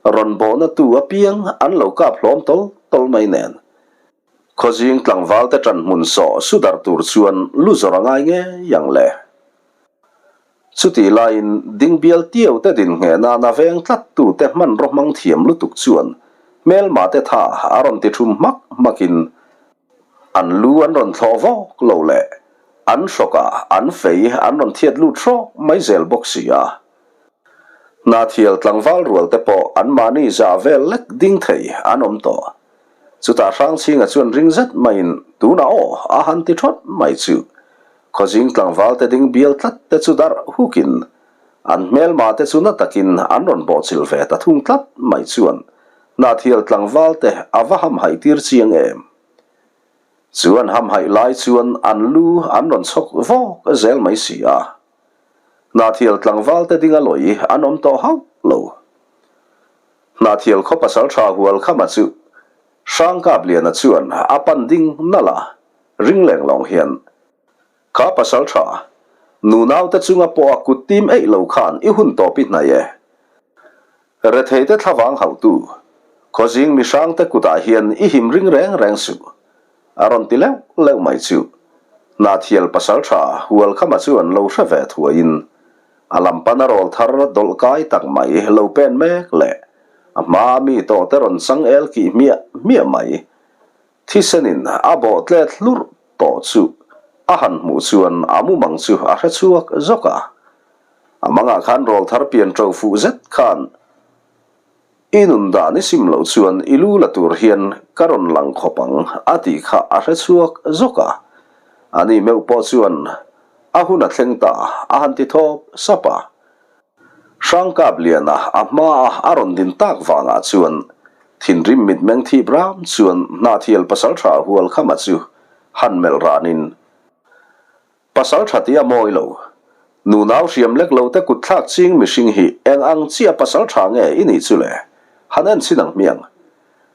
Speaker 1: rawn bawhna tu apiang an lo kap hlawm tawl tawl mai nen. Khawzing tlangval te ṭan hmun sawh su dar tur chuan lu zawr a ngai ngei ang le. Chutih laiin dingbial tiau te din ngheh nana veng tlat tu te hmanraw hmang thiam lutuk chuan hmelma te tha a rawn ti ṭhum hmak hmakin An lu an rawn thlawh vawk lo leh an hrawkah an fei an rawn thiat lut hrawk mai zel bawk si a. Hnathial tlangval rual te pawh an mahni zah vel lek ding thei an awm tawh. Chutah Hrangchhinga chuan ring zet maiin tunah aw a han ti thawt mai chu khawzing tlangval te ding bial tlat te chu darh hukin an hmelma te chu na takin an rawn bawhchilh ve ta thung tlat mai chuan Hnathial tlangval te a va hamhaih tir chiang em? Chu an hamhaih lai chuan an lu an rawn chhawk vawk zel mai si a. Hnathial tlangval te dinga lawi an awm tawh hauh lo. Hnathial khaw pasal tha hual khama chu Hrangkapliana chuan a pan ding nalh a, ring leng lawng hian Kha pasal tha, nunaute chunga pawh a kut tim eih lo khan i hun tawp i hnaih e. Retheite thlavang hauhtu, khawzing mihrangte kutah hian i him ring reng reng suh, a rawn ti leuh leuh mai chu. Hnathial pasal tha Hualkhama chuan lo hre ve thuaiin a lam pana rawl thar dawlh kai tak mai lo pen mek leh a hmaa mi tawhte rawn chang el kih hmiah hmiah mai. Thisenin a bawh tlet hlurh tawh chu a han hmuh chuan a mumang chu a hre chhuak zawk a. A mangah khan rawl thar pian ṭo fuh zet khan i nun dan i sim loh chuan i lu la tur hian ka rawn lang khawp ang a tih kha a hre chhuak zawk a. Ani meuh pawh chuan a hun a thleng ta a han ti thawp sap a. Hrangkapliana a hmaa a rawn din tak vangah chuan. Thinrim mitmeng thip ram chuan Hnahthial pasalṭha Hualkhama chu han melh ranin, Pasalṭha tih a mawi lo. Nunau hriam lek lo te kutthlak ching mihring hi eng ang chiah pasalṭha nge i nih chu le? Han en chhin ang hmiang.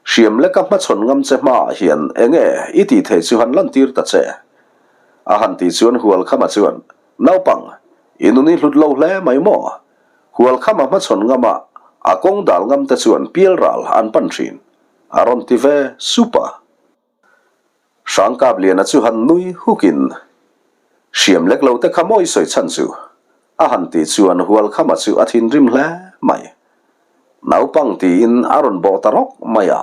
Speaker 1: Hriam leka hmachhawn ngam che hmaah hian enge i tih theih chu han lantir ta che. A han tih chuan Hualkhama chuan, Naupang, i nun i hlut lo hle mai maw? Hualkhama hmachhawn ngama a kawng dal ngam te chuan pialral an pan thin, a rawn ti ve sup a. Hrangkapliana chu han nui hukin, Hriam lek lo te kha mawi sawi chhan chu, a han tih chuan Hualkhama chu a thinrim hle mai. Naupang tiin a rawn bawh ta rawk mai a,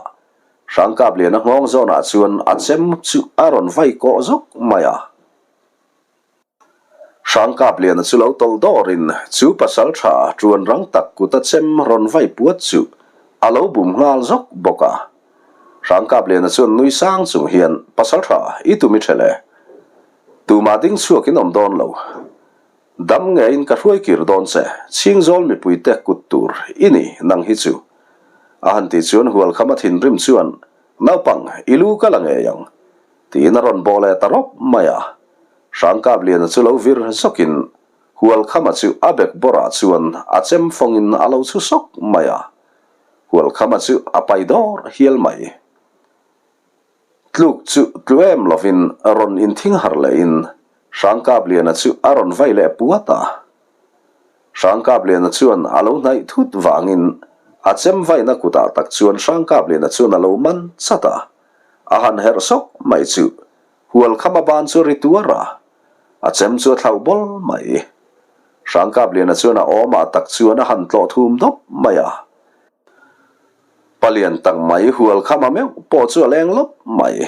Speaker 1: Hrangkapliana nghawng zawnah chuan a chem chu a rawn vai kawh zawk mai a. Hrangkapliana chu lo tawlh dawrin chu pasal tha tuan rang tak kuta chem rawn vai puat chu a lo bum nghal zawk bawk a. Hrangkapliana chuan nui sang chung hian, Pasal tha, i tum i ṭhelh e. Tumah ding chhuak in awm dawn lo. Dam ngeiin ka hruai kir dawn che, chhingzawl mipuite kut tur i ni nang hi chu. A han tih chuan Hualkhama thinrim chuan, Naupang, i lu ka la ngei ang. Tiin a rawn bawh leh ta rawp mai a. Hrangkapliana chu lo vir zawkin Hualkhama chu a bek bawrah chuan a chem fawngin a lo chhu sawk mai a. Hualkhama chu a pai dawr hial mai. Tluk chu tlu em lovin rawn inthing harh lehin Hrangkapliana chu a rawn vai leh puat a. Hrangkapliana chuan a lo hnaih thut vangin a chem vaina kutah tak chuan Hrangkapliana chuan a lo man chat a. A han herh sawk mai chu Hualkhama ban chu a ri tuar a, a chem chu a thlauh bawl mai. Hrangkapliana chuan a awmah tak chuan a han tlawh thum dawp mai a. Palian tak mai Hualkhama meuh pawh chu a leng lawp mai.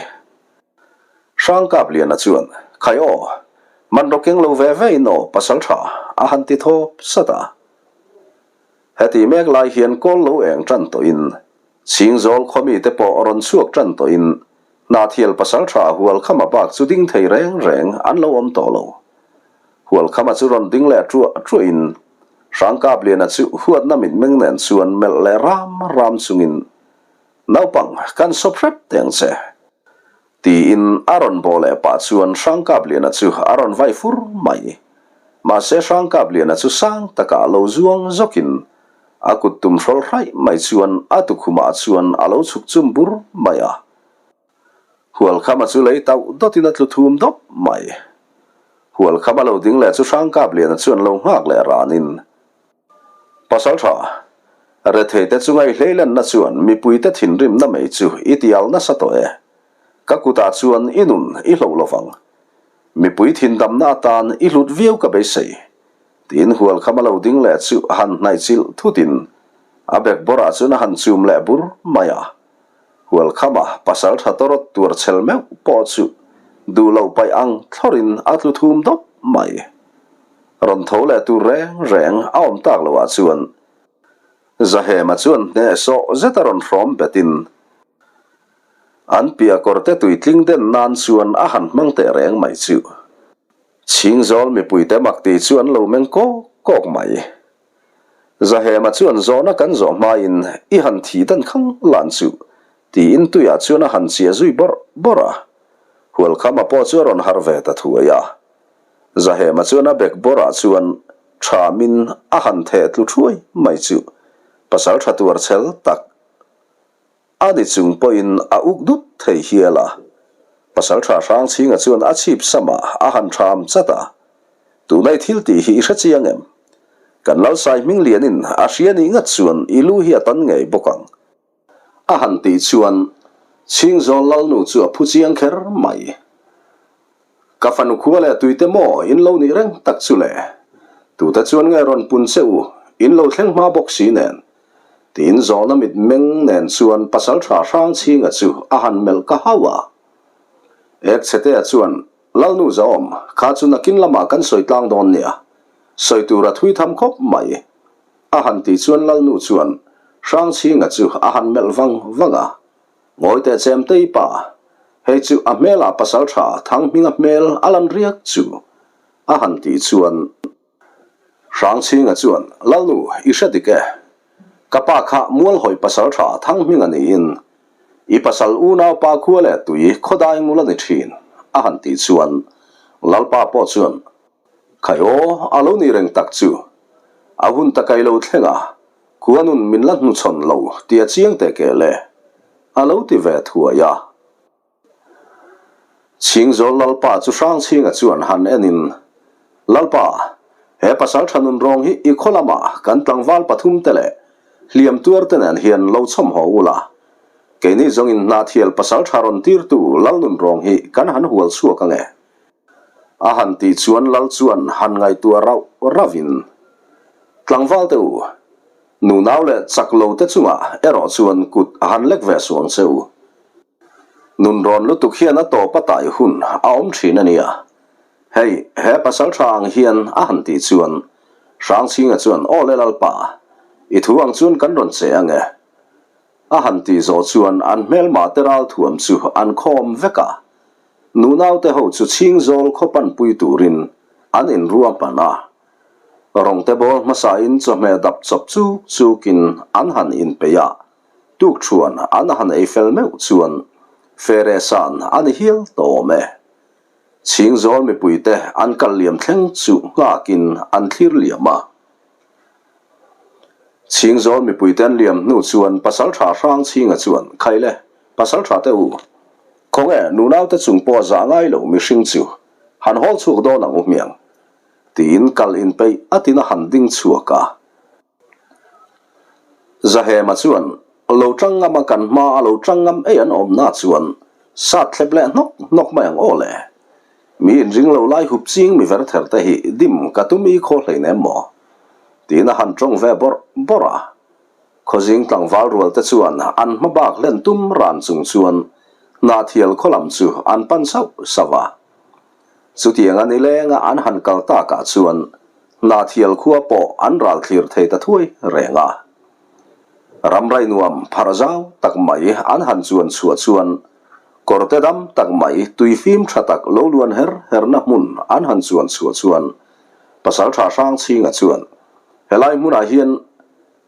Speaker 1: Hrangkapliana chuan, Khai aw, man rawk keng lo ve ve in aw pasal tha, a han ti thawp sat a. Heti mek lai hian kawl lo eng tan tawhin, Chhingzawl khawmite pawh rawn chhuak tan tawhin Hnathial pasaltha Hualkhama bak chu ding thei reng reng an lo awm tawh lo. Hualkhama chu rawn ding leh ṭuah ṭuahin Hrangkapliana chu huatna mitmeng nen chuan melh leh ram ram chungin, Naupang, kan sawp hrep teng che. Tiin a rawn bawh leh pah chuan Hrangkapliana chu a rawn vai fur mai. Mahse Hrangkapliana chu sang takah lo zuang zawkin a kut tum hrawl hraih mai chuan a tukhumah chuan a lo chhuk chum bur mai a. Hualkhama chu lei tauh dawtin a tlu thum dawp mai. Hualkhama lo ding leh chu Hrangkapliana chuan lo nghak leh ranin, Pasaltha, retheite chunga i hleilenna chuan mipuite thinrimna mai chu i tial nasa tawh e. Ka kutah chuan i nun i hloh lovang. Mipui thindamna atan i hlut viau ka beisei. Tiin Hualkhama lo ding leh chu a han hnaih chilh thutin a bek bawrah chuan a han chum leh bur mai a. Hualkhama pasal tha tawrawt tuar chhel meuh pawh chu duh loh paih ang thlawrin a tlu thum dawp mai. Rawn tho leh tur reng reng a awm tak loh ah chuan Zahema chuan hnehsawh zeta rawn hrawm betin an piah kawrte tuitling den nan chuan a han hmang teh reng mai chu. Chhingzawl mipuite mak tih chu an lo meng kawk kawk mai. Zahema chuan zawhna kan zawh hmain i han thih dan khang lan chu tiin tuiah chuan a han chiah zui bawrh bawrh a. Hualkhama pawh chu a rawn harh ve ta thuai a. Zahema chuan a bek bawrhah chuan thamin a han theh tlu thuai mai chu pasal tha tuar chhel tak A ni chung pawhin a uk dut thei hial a. Pasalṭha Hrangchhinga chuan a chhip samah a han ṭham chat a. Tuna i thil tih hi i hre chiang em? Kan Lalsai Hminglianin a hria nih ngat chuan i lu hi a tan ngei bawk ang. A han tih chuan Chhingzawl Lalnu chu a phu chiang kher mai. Ka fanu khua leh tuite maw in lo nih reng tak chu le? Tute chuan nge rawn pun che u, in lo thleng hma bawk si nen? Tiin zawhna mit meng nen chuan pasalṭha Hrangchhinga chu a han melh ka hauh a. Ekchhetea chuan, Lalnu Zahawm, kha chu nakin lamah kan sawi tlang dawn nia, sawi tur a thui tham khawp mai. A han tih chuan Lalnu chuan Hrangchhinga chu a han melh vang vang a. Ngawi teh Chemtei pa, hei chu a hmelah pasalṭha Thanghminga hmel a lan riak chu, a han tih chuan Hrangchhinga chuan, Lalnu, i hre dik e. Ka pa kha Mualhawi pasalṭha Thanghminga niin i pasal unaupa khua leh tui khawdai ngul a ni ṭhin, a han tih chuan Lalpa pawh chuan, Khai aw, a lo nih reng tak chu. A hun ta kai lo thleng a, khuanun min la hnuchhawn lo tih a chiang teh keh le, a lo ti ve thuai a. Chhingzawl Lalpa chu Hrangchhinga chuan han enin, Lalpa, he pasal tha nun rawng hi i khaw lamah kan tlangval pathumte leh hliam tuarte nen hian lo chhawm haw ula, keini zawngin Hnahthial pasal tha rawn tirtu Lal nun rawng hi kan han hual chhuak ange. A han tih chuan Lal chuan han ngaihtuah rauh rauhin, Tlangvalte u, nunau leh chak lo te chungah erawh chuan kut a han lek ve suang che u. Nunrawn lutuk hian a tawp a tai hun a awm thin a nia. Hei, he pasal tha ang hian a han tih chuan Hrangchhinga chuan Aw le Lalpa, i thu ang chuan kan rawn che ang e. A han tih zawh chuan an hmelma te ralthuam chu an khawm vek a. Nunaute ho chu chhingzawl khaw panpui turin an inruahman a. Rawngte bawl hmasain chawhmeh dap chawp chuk chukin an han inpeih a. Tukṭhuan an han ei fel meuh chuan fere san a ni hial tawh awm e. Chhingzawl mipuite an kal liam thleng chu nghakin an thlir liam a. Chhingzawl mipuite an liam hnu chuan Pasalṭha Hrangchhinga chuan, Khaile, Pasalṭha te u, khawnge nunaute chung pawh zah ngai lo mihring chu han hawl chhuak dawn ang u hmiang, tiin kal inpeih a tina han ding chhuak a. Zahema chuan, Lo tang ngam a kan hma a lo tang ngam ei an awmna chuan sat thlep leh hnawk hnawk mai ang aw le. Mi inring lo lai hup ching mi ver ther te hi dim ka tum i khaw hleinem maw? Tiin a han tawng ve bawrh bawrh a. Khawzing tlangval rual te chuan an hma bak hlen tum ran chung chuan Hnahthial khaw lam chu an pan sauh sauh a. Chutiang a nilenga an han kal takah chuan Hnahthial khua pawh an ral thlir thei ta thuai reng a. Ramrai nuam pharh zau tak mai an han chuan chhuah chuan kawrte dam tak mai tui fim tha tak lo luan her herna hmun an han chuan chhuah chuan Pasaltha Hrangchhinga chuan helai hmunah hian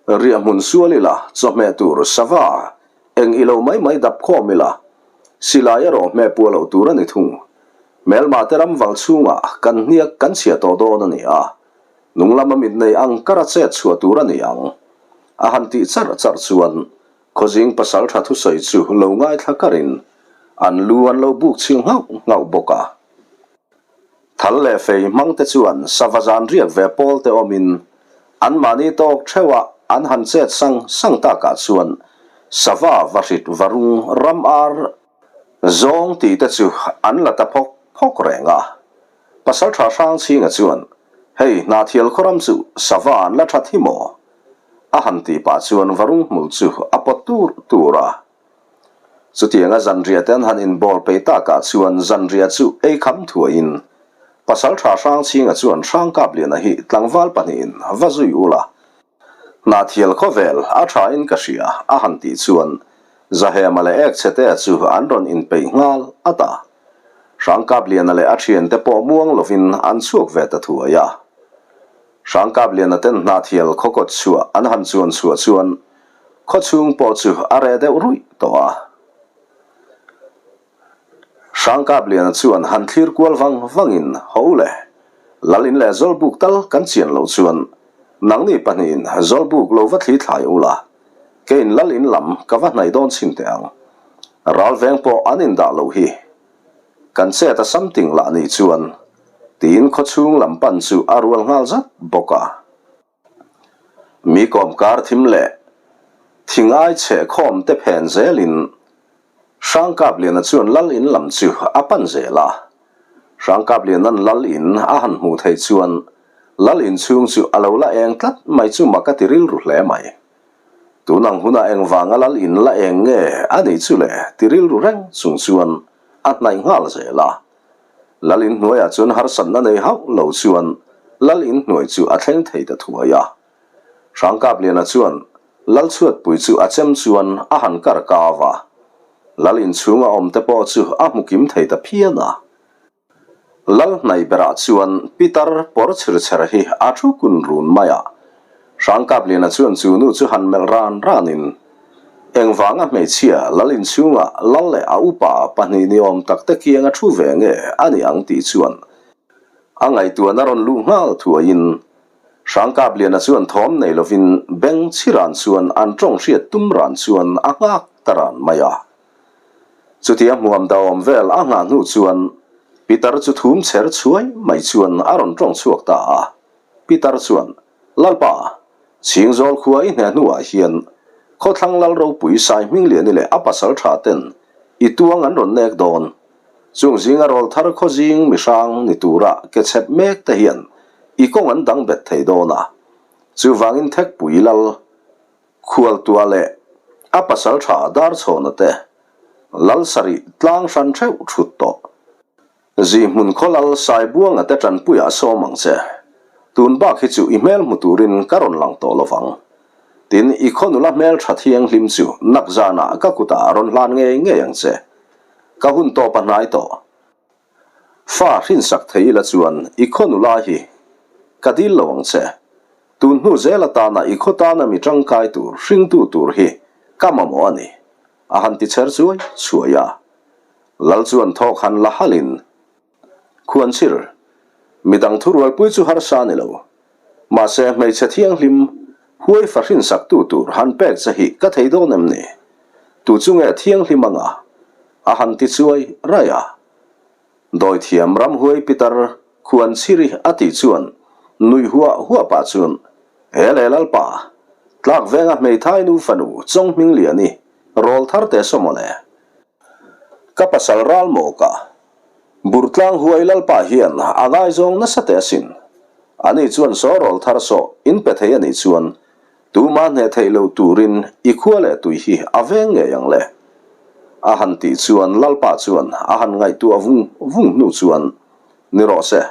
Speaker 1: Riahhmun sual ila, chawhmeh tur sava eng ilo mai mai dap khawm ila, silai erawh hmeh puah loh tur a ni thung. Hmelmah te ram val chhungah kan hniak kan chhiah tawh dawn a ni a, nung lama mit nei ang kar a chet chhuah tur a ni ang. A han tih charh charh chuan Khawzing pasal tha thusawi chu lo ngaithla karin an lu an lo buk chhing nghauh nghauh bawk a. Thal leh fei hmang te chuan sava zan riak ve pawl te awmin anmahni tawk theuh a an han chet sang sang takah chuan sava vahrit varung ram ar zawng tih te chu an la ta phawk phawk reng a. Pasaltha Hrangchhinga chuan, Hei Hnahthial khawram chu sava an la that hi maw? a han tih pah chuan varung hmul chu a pawt tur tur a. Chutianga zanriah te an han inbawl peih takah chuan zanriah chu ei kham thuaiin Pasalṭha Hrangchhinga chuan Hrangkapliana hi tlangval pahnihin va zui ul a, Hnahthial khawvel a ṭhain ka hria a han tih chuan Zahema leh Ekchhetea chu an rawn inpeih nghal at a. Hrangkapliana leh a ṭhiante pawh muang lovin an chhuak ve ta thuai a. Hrangkapliana ten Hnahthial khawkawt chhuah an han chuan chhuah chuan Khaw chhung pawh chu a reh deuh ruih tawh a. Hrangkapliana chuan han thlir kual vang vangin, Ho le, Lal in leh Zawlbuk tal kan chian loh chuan nangni pahnihin Zawlbuk lo va thli thlai ula, keiin Lal in lam ka va hnaih dawn chhin teh ang. Ralveng pawh an indah loh hi. Kan chet a something lah nih chuan, tiin khaw chhung lam pan chu a rual nghal zat bawk a. Mi kawmkar thim leh thingai chheh khawm te phen zelin Hrangkapliana chuan Lal in lam chu a pan zel a. Hrangkapliana'n Lal in a han hmuh theih chuan Lal in chhung chu a lo la eng tlat mai chu mak a ti rilru hle mai. Tun ang hunah engvanga Lal in la eng nge a nih chu le ti rilru reng chung chuan a hnaih nghal zel a. Lal in hnuaiah chuan harsatna nei hauh lo chuan Lal in hnuai chu a thleng thei ta thuai a. Hrangkapliana chuan Lal chhuatpui chu a chem chuan a han kar kau a. Lal in chhunga awm te pawh chu a hmu kim thei ta phian a. Lal hnaih berah chuan Pitar pawr chhir chher hi a thu kun run mai a. Hrangkapliana chuan chu nu chu han melh ran ranin, Engvanga hmeichhia lal inchhunga lal leh a upa pahnih ni awm tak te kianga thu ve nge a nih ang tih chuan a ngaihtuahna rawn luh nghal thuaiin Hrangkapliana chuan thawm nei lovin beng chhi ran chuan an tawng hriat tum ran chuan a nghak ta ran mai a. Chutia hmuam dahawm vel a nghah hnu chuan Pitar chu thum chher chhuai mai chuan a rawn tawng chhuak ta a. Pitar chuan, Lalpa, Chhingzawl khua i hneh hnuah hian khawthlang lal ropui Sai Hmingliani leh a pasal tha ten i tuang an rawn nek dawn. Chung zinga rawl thar khaw zing mi hrang ni tura ke chhep mek te hian i kawng an dang bet thei dawn a. Chuvangin Thekpui lal Khualtua leh a pasal tha Darchhawna te lal sarih tlang hran theuh thut tawh. Zihmun khawlal Saibuanga te tanpuiah sawm ang che. Tun bak hi chu i hmel hmu turin ka rawn lang tawh lovang. Tin, i khaw nula hmel tha thianghlim chu nak zanah ka kutah rawn hlan ngei ngei ang che. Ka hun tawp a hnai tawh. Fa hrinsak thei ila chuan i khaw nula hi ka dil lo ang che. Tun hnu zel atana i khaw tana mi tangkai tur hringtu tur hi ka mamawh a ni, a han ti chher chuai chuai a. Lal chuan thawk han la halin, Khuanchhir, midang thurualpui chu harsa ni lo. Mahse, hmeichhe thianghlim huai fahrin saktu tur han pek che hi ka thei dawn em ni? Tu chu nge thianghlim anga? A han ti chuai raih a. Dawithiam ramhuai pitar Khuanchhiri a tih chuan nuih huah huah pah chuan, He le Lalpa, tlak venga hmeithai nu fanu Chawnghmingliani rawl thar teh saw mawle. Ka pasal ral mawka Burtlang huai Lalpa hian a ngaizawng nasa teh asin. Ani chuan saw rawl thar sawh in pe thei anih chuan tuma hneh theih loh turin i khua leh tui hi a veng ngei ang le. A han tih chuan Lalpa chuan a han ngaihtuah vung vung hnu chuan, Ni rawh se,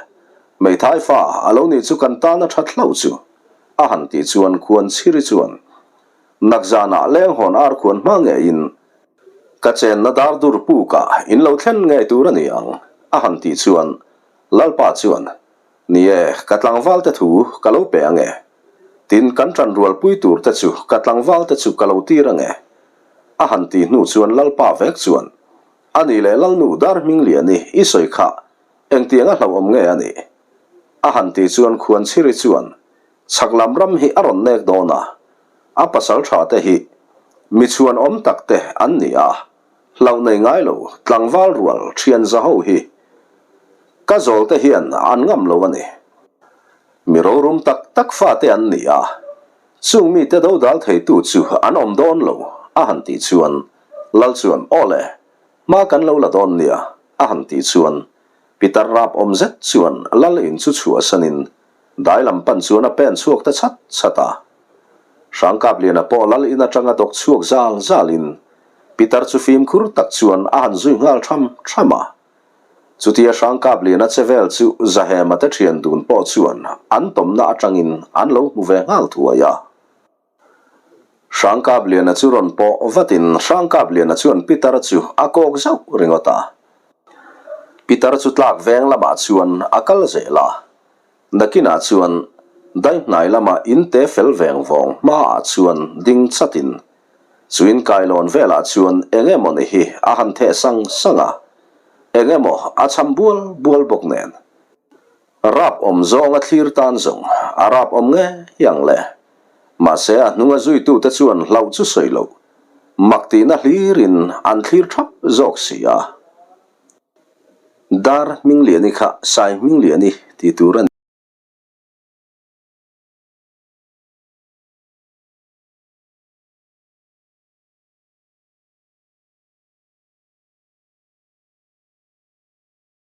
Speaker 1: hmeithai fa a lo nih chu kan tan a that hlauh chu, a han tih chuan Khuanchhiri chuan Nakzanah lenghawn arkhuan hma ngeiin Ka chenna dar dur pukah in lo thlen ngei tur a ni ang, a han tih chuan Lalpa chuan, Ni e, ka tlangvalte thu ka lo pe ang e. Tin, kan ṭan rualpui tur te chu ka tlangvalte chu ka lo tir ang e. A han tih hnu chuan Lalpa vek chuan, A nih leh Lalnu dar Hmingliani i sawi kha engtianga hlauhawm nge a nih? A han tih chuan Khuanchhiri chuan, Chhak lam ram hi a rawn nek dawn a, a pasal tha te hi mi chhuan awm tak te an ni a, hlauh nei ngai lo tlangval rual thian za ho hi ka zawl te hian an ngam lo a ni. Mi rorum tak tak fa te an ni a, chung mi te dodal thei tu chu an awm dawn lo a han tih chuan Lal chuan aw le, hma kan lo la dawn nia a han tih chuan Pitar rap awm zet chuan Lal in chu chhuahsanin Dai lam pan chuan a pen chhuak ta chat chat a. Hrangkapliana pawh lal in atanga dawk chhuak zal zalin Pitar chu fimkhur tak chuan a han zui nghal tham tham a. Chutia Hrangkapliana che vel chu Zahema te thian dun pawh chuan an tawmna atangin an lo hmu ve nghal thuai a. Hrangkapliana chu rawn pawh vatin Hrangkapliana chuan Pitar chu a kawk zauh ringawt a. Pitar chu tlak veng lamah chuan a kal zel a. Nakinah chuan daihnai lama in te fel veng vawng hmaah chuan ding chatin chu in kailawn velah chuan eng emaw ni hi a han theh sang sang a, eng emaw a cham bual bual bawk nen. Rap awm zawng a thlir tan zawng a rap awm ngei ang le. Mahse a hnunga zuitute chuan hlauh chu sawi loh, mak tihna hlirin an thlir thap zawk si a. Dar Hmingliani kha Sai Hmingliani ti tur a ni.